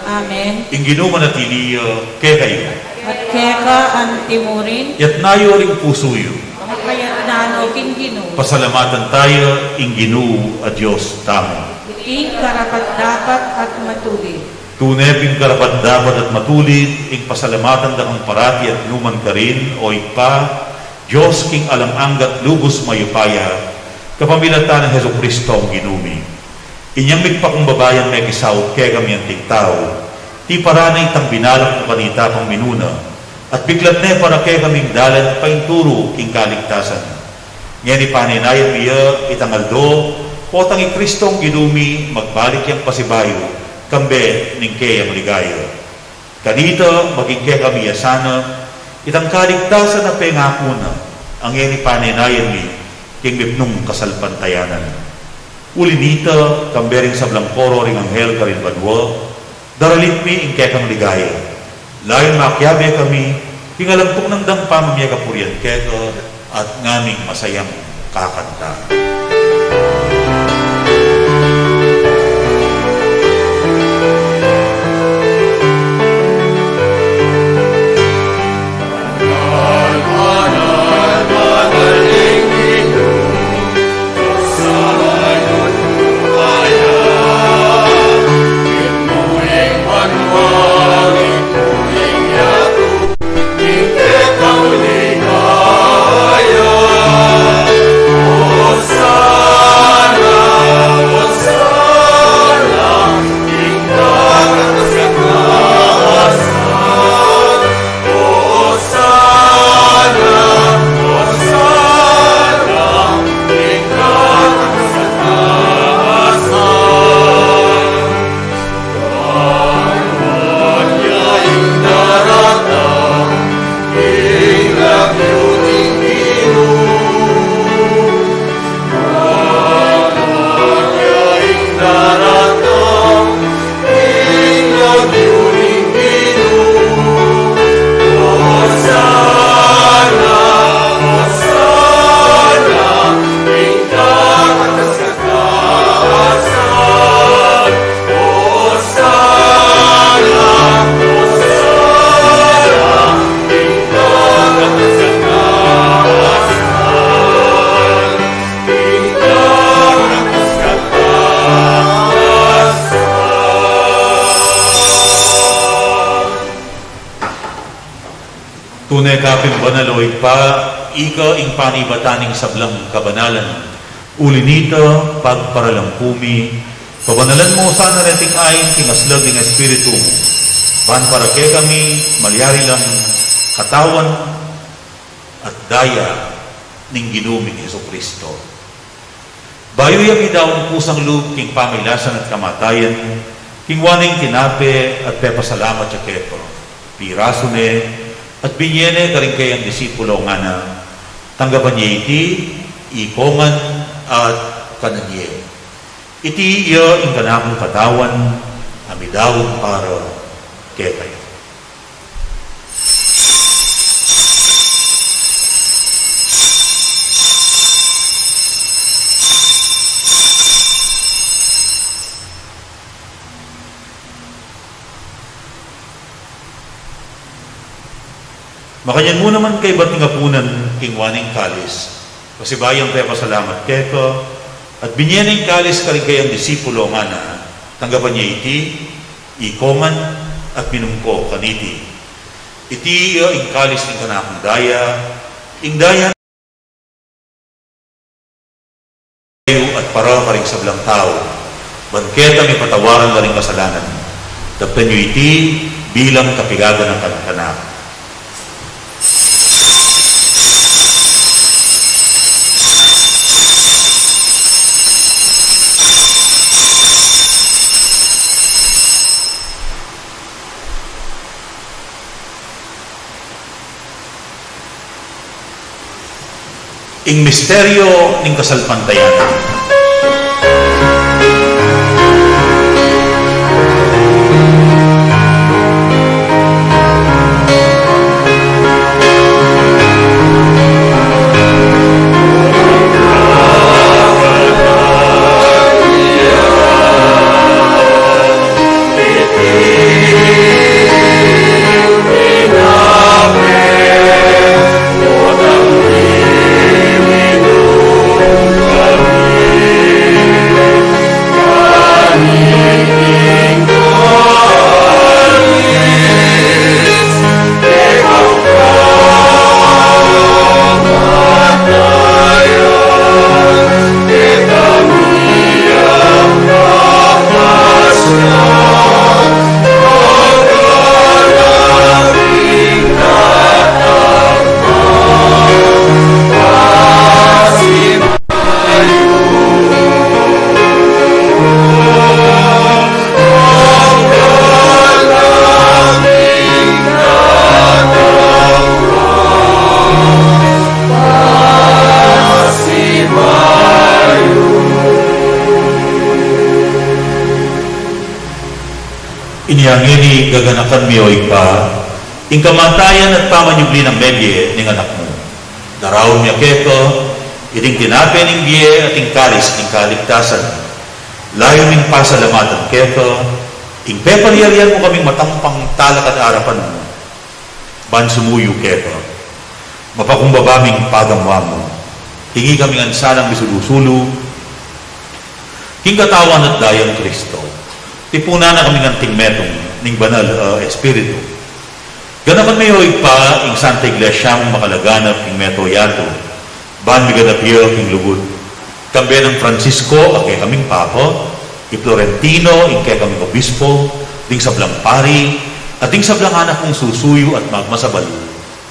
Amen. Ing Ginu manatili ya kekayu. At keka antimurin. Itas yu ring pusu yu. At itas no king Ginu. Pasalamatan taya ing Ginu a Dios tamu. Iti ing karapat-dapat at matulid. Tune pin karapat-dapat at matulid, ing pasalamatan da kang parati at nukarin man, O Ibpa, Dios king alang angga at lubus mayupaya, kapamilatan nang Jesukristong Ginu mi. Inyang migpakumbaba yang mekisaut kekami anting tau, tiparan ne itang binalak na kanita pang minuna, at biklat ne para kekami ing dalan paintulu king kaligtasan. Ngeni panenayan mi ya itang aldo, potang i Kristong Ginu mi magbalik yang pasibayu, kambe ning keyang ligaya. Kanita, maging kekami ya sana itang kaligtasan a pengaku na, a ngeni panenayan mi king mipnung kasalpantayanan. Uli nita, kambe ring sablang koro ring anghel karin banua, daralit mi ing kekang ligaya. Layun makiabe kami king alang tuknang dang pamamie kapurian keka, at ngaming masayang kakanta. Tune ka pin banal, o Ibpa, ika ing panibatan ning sablang kabanalan. Uli nita, pagparalan ku mi, pabanalan mu sana reting ain king aslag ning Espiritu mu, ban para kekami malyari lang katawan at daya ning Ginu ming Jesucristo. Bayu ya midaun kusang lub king pamailasan at kamatayan, kingwa ne ing tinape at pepasalamat ya keka, pirasu ne, at binye ne karing kayang disipulo, ngana: Tanggapan ye iti, ikong ngan, at kanan ye. Iti ya ing kanakung katawan, a midaun para kekayu. Makanyan mu naman kaybat ning apunan, kingwa ne ing kalis, pasibayu yang pepasalamat keka, at binye ne ing kalis karing kayang disipulo, ngana: Tanggapan ye iti, ikong ngan, at minum ko kaniti. Iti ya ing kalis ning kanakung daya, ing daya at para karing sablang tau, ban keta mipatawaran la ring kasalanan. Daptan yu iti bilang kapigaganakan kanaku. Ing misteryo ning kasalpantayanan. Inya ngeni gaganakan mi, o Ibpa, ing kamatayan at pamanyubli nang mebie ning Anak mu. Daraun mi keka iting tinape ning bie at ing kalis ning kaligtasan. Layun ming pasalamatan keka ing pepalyarian mu kaming matampang talakad king arapan mu, ban sumuyu keka. Mapakumbaba ming pagamu-amu, tingi kami ngan sanang misulu-sulu king katawan at dayang Kristo. Tipunan na kaming anting metung ning Banal a Espiritu. Ganakan mu, o Ibpa, ing Santa Iglesia mung makalaganap king mabilug a yatu, ban miganap ya king lugud. Kambe nang Francisco a kekaming Papa, i Florentino ing kekaming Obispo, ding sablang pari, at ding sablang anak mung susuyu at magmasabal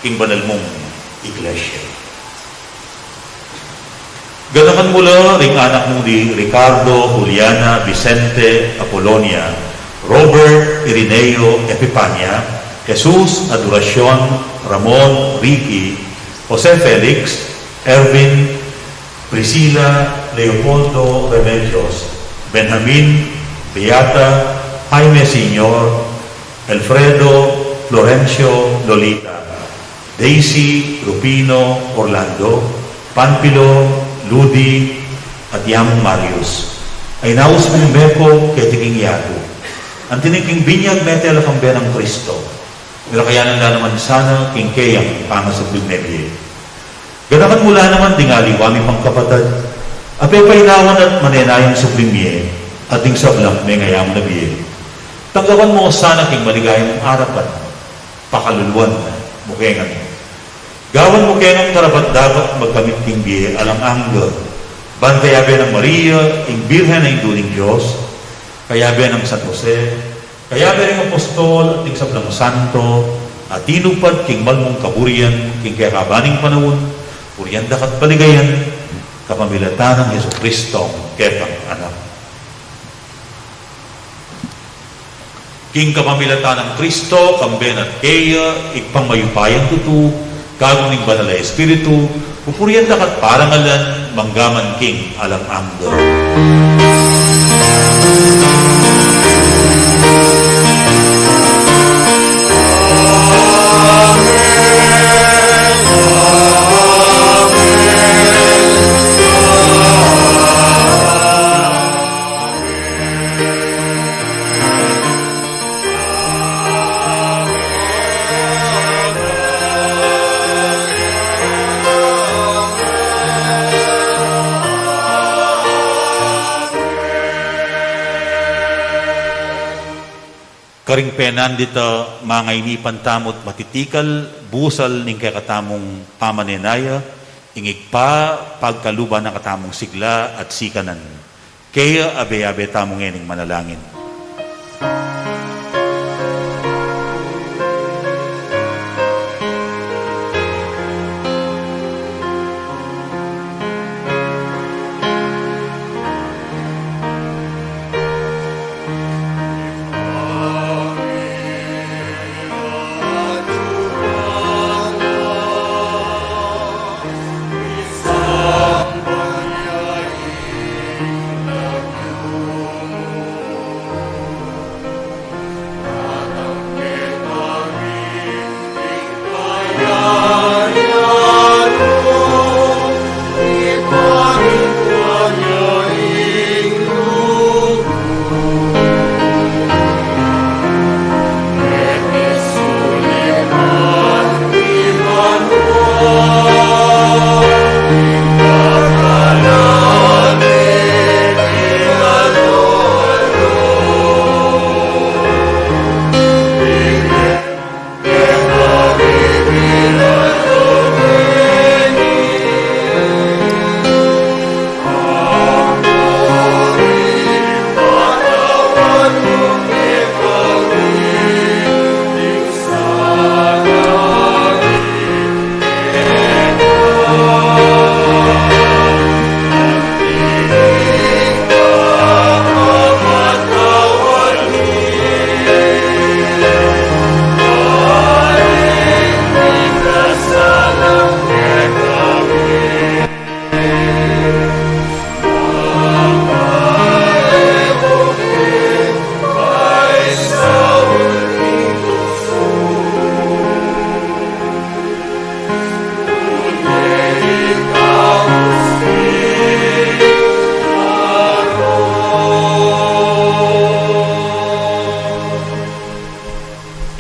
king banal mung Iglesia. Ganakan mu la ring anak mung di Ricardo, Juliana, Vicente, Apolonia, Robert, Irineo, Epipania, Jesus, Adoracion, Ramon, Ricky, Jose Felix, Erwin, Priscila, Leopoldo, Remedios, Benjamin, Beata, Jaime Senior, Alfredo, Florencio, Lolita, Daisy, Rufino, Orlando, Panfilo, Ludi, at ya mung Marius. Ay naus mung meko keti king yatu. Anti ning king binyag mete la kambe nang Kristo. Milakayan na naman sana king keyang pangasubling mebie. Ganakan mu la naman ding aliwa ming kapatad a pepainawan at manenayang subling mie, at ding sablang mengayamu na bie. Tanggapan mu sana king maligaya mung arapan, pakaluluan mu kengan. Gawan mu kengan karapat-dapat magkamit king bie alang angga, Ban kayabe nang Maria, ing Birhen a Indu ning Dios, kayabe nang San Jose, kayabe ring apostol at ning sablang santo a tinupad king mal mung kaburian king kekaban ning panaun, purian daka at paligayan kapamilatan nang Jesucristong kekang Anak. King kapamilatan nang Kristo, kambe na at keya, Ibpang mayupayang tutu, kagum ning Banal a Espiritu, pupurian daka at parangalan, mangga man king alang angga. Karing penandit a mangainipan tamu't matitikal, busal ning kekatamung pamanenaya, ing Ibpa, pagkaluban na katamung sigla at sikanan. Keya abe-abe tamu ngening manalangin.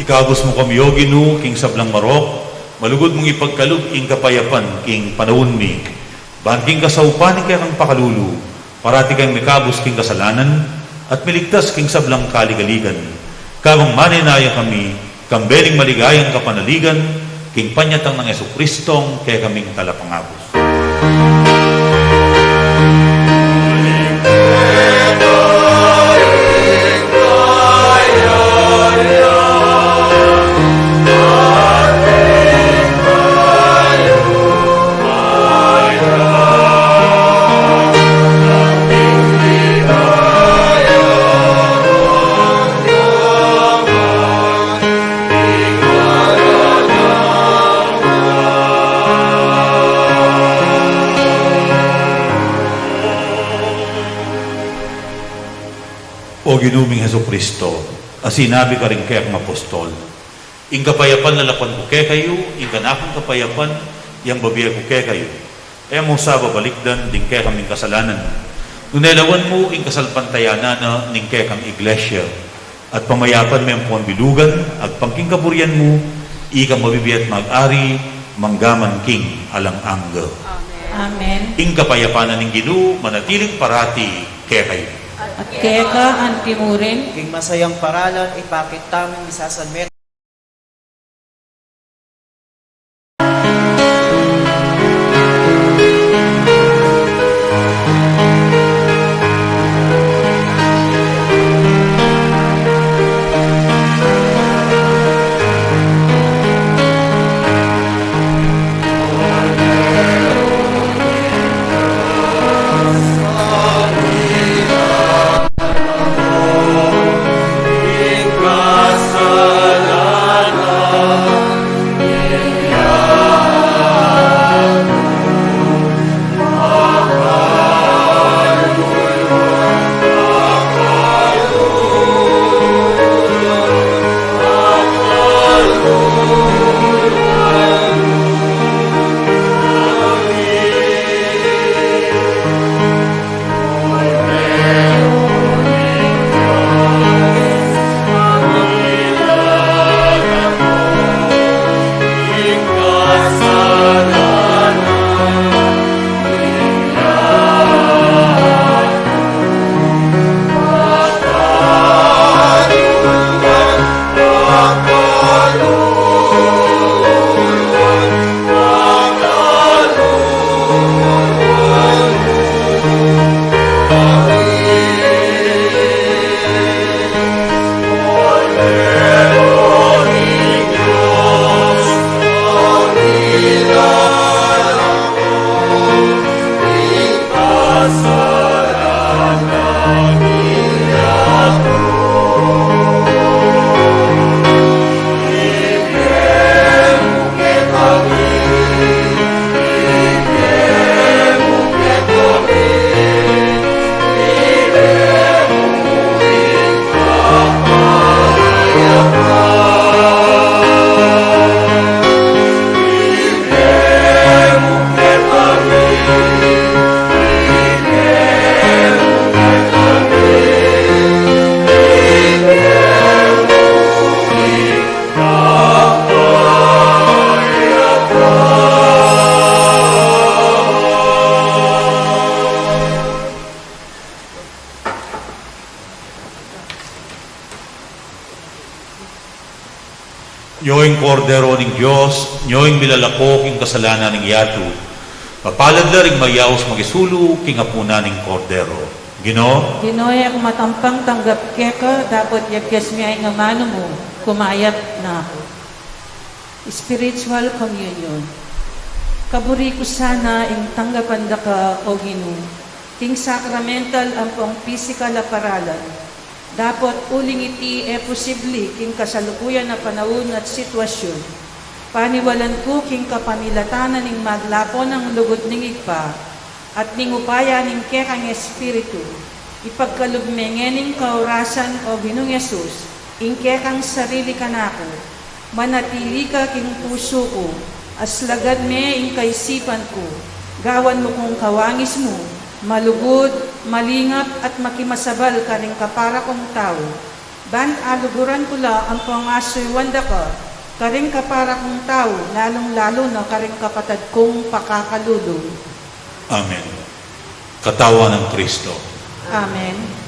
Ikabus mu kami, O Ginu, king sablang marok, malugud mung ipagkalub ing kapayapan king panaun mi. Ban king kasaupan ning kekang pakalulu, parati kang mikabus king kasalanan, at miligtas king sablang kaligaligan. Kabang manenaya kami, kambe ning maligayang kapanaligan, king panyatang nang Jesucristong kekaming Talapangabus. O Ginu ming Jesucristo, a sinabi karing kekang apostol, "Ing kapayapan lalakuan ku kekayu, ing kanakung kapayapan yang bibie ku kekayu." E mu sa babalikdan ding kekaming kasalanan, nune lawan mu ing kasalpantayanan na ning kekang Iglesia, at pamayapan me ampon bilugan agpang king kaburian mu, ikang mabibie at mag-ari mangga man king alang angga. Amen. Ing kapayapan na ning Ginu manatiling parati kekayu. At keka anti mu rin. King masayang paralan, ipakit tamung misasalme- Nyo ing Kordero ning Dios, nyo ing milalako king kasalanan ning yatu. Mapalad la ring mayaus makisulu king apunan ning Kordero. Ginu. Ginu, e ku matampang tanggap keka, dapot yagkas me ing amanu mu, kumayap na ku. Spiritual Communion. Kaburi ku sana ing tanggapan da ka, O Ginu, king sacramental ampong pisikal a paralan. Dapot uling iti e pusibli king kasalukuyan a panaun at sitwasyun. Paniwalan ku king kapamilatan na ning maglapo nang lugud ning Ibpa at ning upaya ning kekang Espiritu, ipagkalub me ngening kaurasan, O Ginung Jesus, ing kekang sarili kanaku. Manatili ka king pusu ku, aslagan me ing kaisipan ku, gawan mu kung kawangis mu, malugud, malingap, at makimasabal karing kapara kung tau. Ban aluguran ku la ampong asuyuan da ka karing kapara kung tau, lalung-lalu na karing kapatad kung pakakalulu. Amen. Katawan nang Kristo. Amen.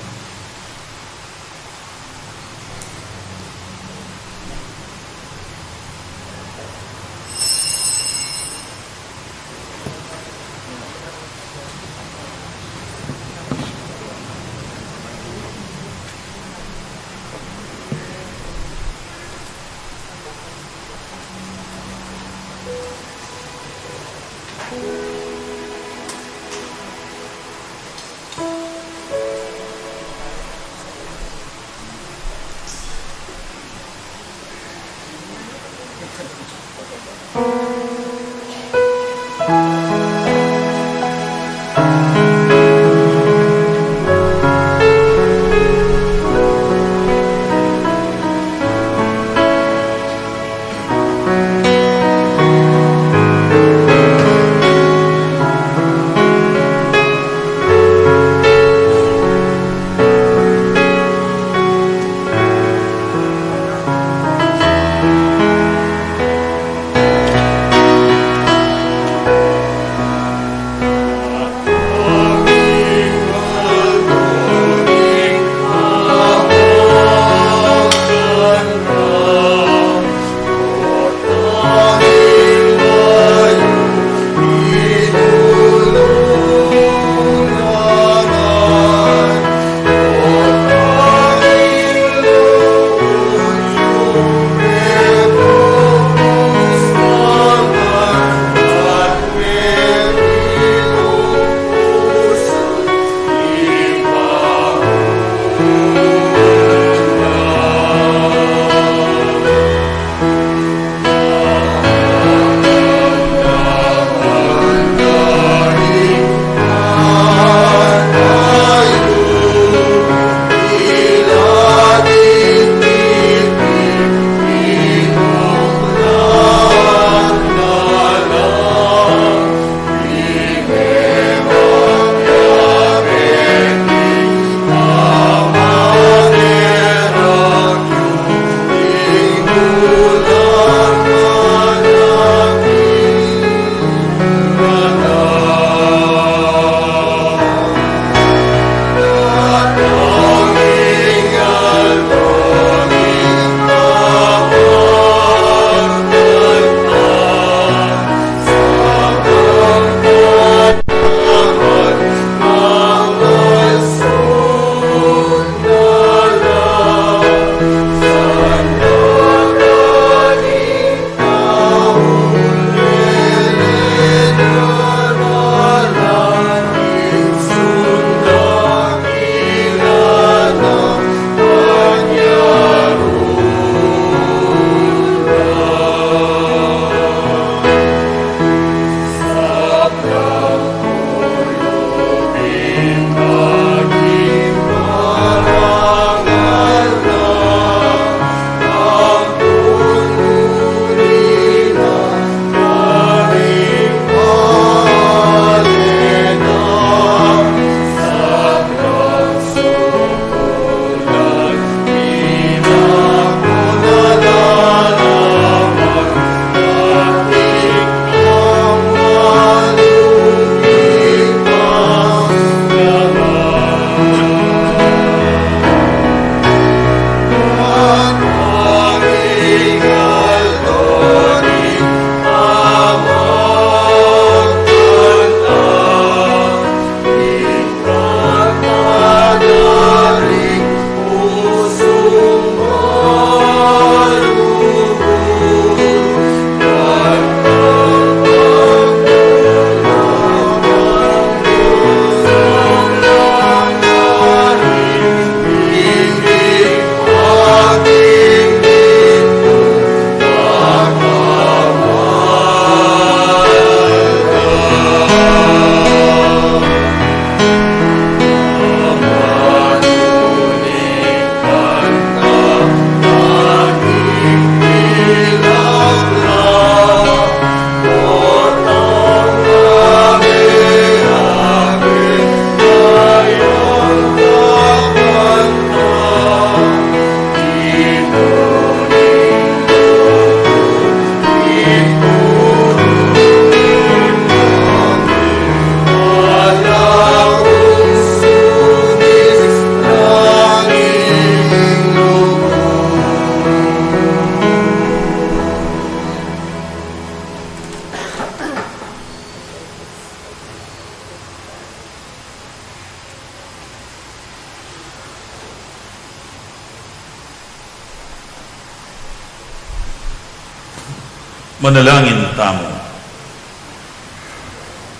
Manalangin tamu.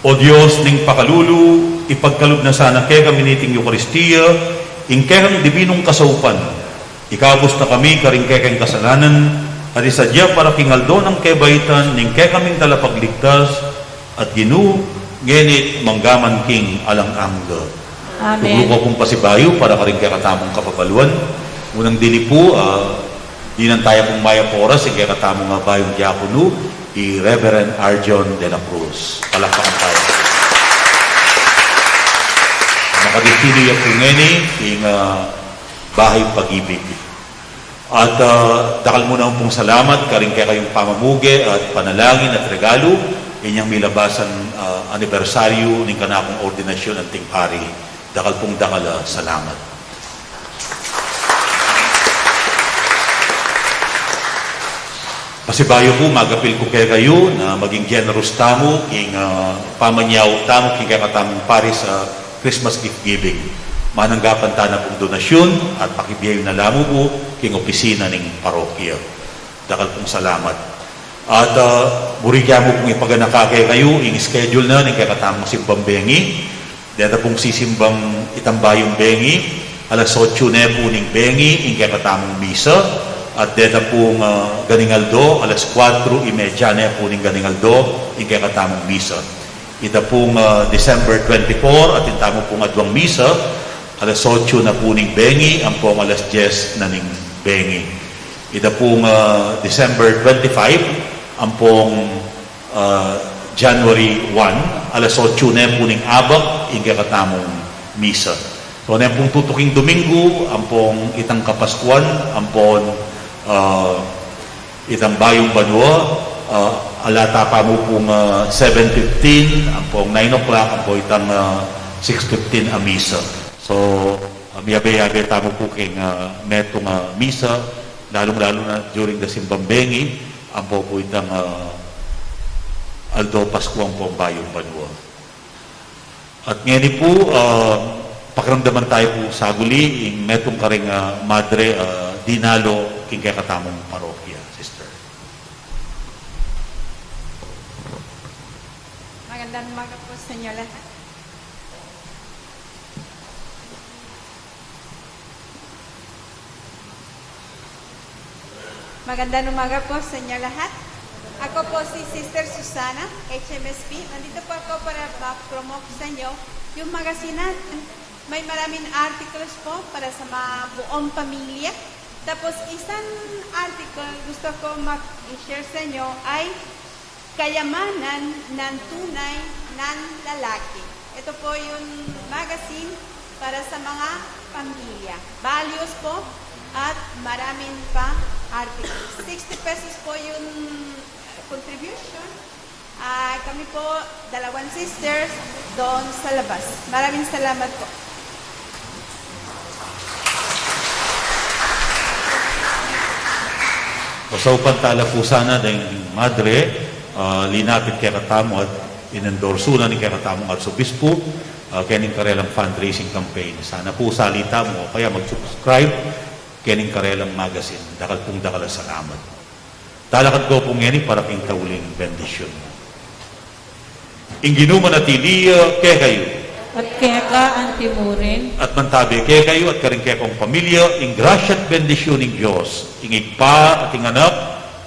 O Dios ning pakalulu, ipagkalub na sana kekami niting Eukaristia ing kekang dibinung kasaupan. Ikabus na kami karing kekeng kasalanan, at isadya para king aldo nang kebaitan ning kekaming Talapagligtas at Ginu, ngeni't manggaman king alang angga. Amen. Tuglu ku pung pasibayu para karing kekatamung kapabaluan. Unang dili pu, ah, dinan taya pung mayap a oras ing kekatamung, ah, bayung diakono, i Reverend Arjon de la Cruz. Palakpakan taya. Makadestino ya pu ngeni ing, ah, Bahay Pag-ibig. At, ah, dakal mu naman pung salamat karing kekayung pamamuge at panalangin at regalu inyang milabasan, ah, anibersaryu ning kanakung ordinasyun anting pari. Dakal pung dakal a salamat. Pasibayu ku, magapil ku kekayu na maging generous tamu king, ah, pamanyaup tamu king kekatamung parish, ah, Christmas gift giving. Mananggapan tana pung donasyun at pakibie yu na la mu pu king opisina ning parokya. Dakal pung salamat. At, ah, buri ke mu pung ipaganaka kekayu ing schedule na ning kekatamung simbang bengi. Deta pung sisimbang itang bayung bengi, alas otsu ne pu ning bengi ing kekatamung misa. At deta pung, ah, ganing aldo, alas kuatru y medya ne pu ning ganing aldo ing kekatamung misa. Ita pung, ah, December twenty-four, atin tamu pung aduang misa, alas otsu na pu ning bengi ampong alas dyes na ning bengi. Ita pung, ah, December twenty-five ampong, ah, January one, alas otsu ne pu ning abak ing kekatamung misa. So, ne pung tutuking Domingo ampong itang Kapaskuan ampon, ah, itang Bayung Banua, ah, ala ta pa mu pung, ah, seven fifteen, ampong nine o'clock, ampong itang, ah, six fifteen a misa. So, ah, miyabe-yabe tamu pu king, ah, metung a misa, lalung-lalu na during the simbang bengi, ampo pu itang, ah, Aldo Pasku ampong Bayung Banua. At ngeni pu, ah, pakiramdaman tayu pu saguli ing metung karing, ah, madre, ah, dinalu king kekatamung parokya, sister. Magandang umaga po sa inyo lahat. Magandang umaga po sa inyo lahat. Ako po si Sister Susana, H M S P. Nandito po ako para mag-promote sa inyo yung magazine natin. May maraming articles po para sa mga buong pamilya. Tapos, isang article gusto ko mag-share sa inyo ay Kayamanan ng Tunay ng Lalaki. Ito po yung magazine para sa mga pamilya. Values po at maraming pa articles. Sixty pesos po yung contribution. Ah, kami po, dalawang sisters, doon sa labas. Maraming salamat po. Pasaupan tala pu sana deng madre, ah, linapit kekatamu at inendorsu na ning kekatamung arsobispu, ah, kening karelang fundraising campaign. Sana pu sali tamu o kaya mag-subscribe kening karelang magazine. Dakal pung dakal a salamat. Talakad ko pu ngeni para king tauling bendisyun. Ing Ginu manatili ya kekayu. At keka antimurin. At mantabe kekayu at karing kekong pamilya ing grasya at bendisyun ning Dios, ing Ibpa at ing Anak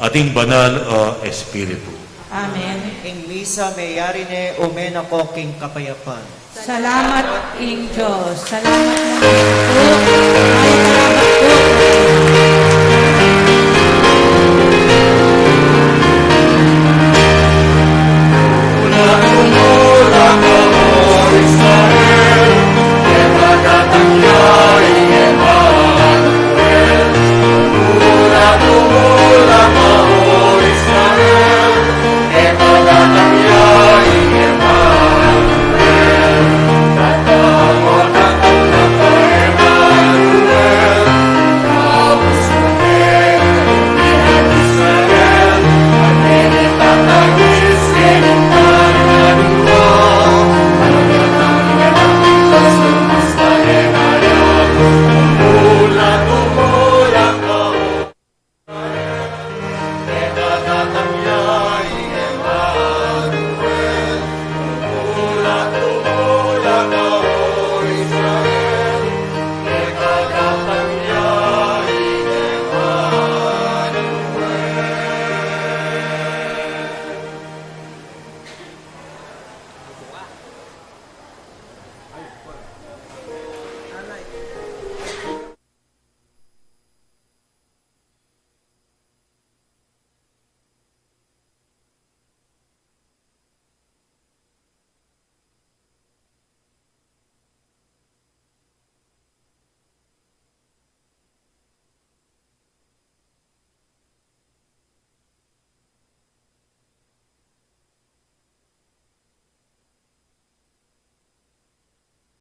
at ing Banal a Espiritu. Amen. Ing misa meyari ne, ume na ko king kapayapan. Salamat ing Dios. Salamat mo.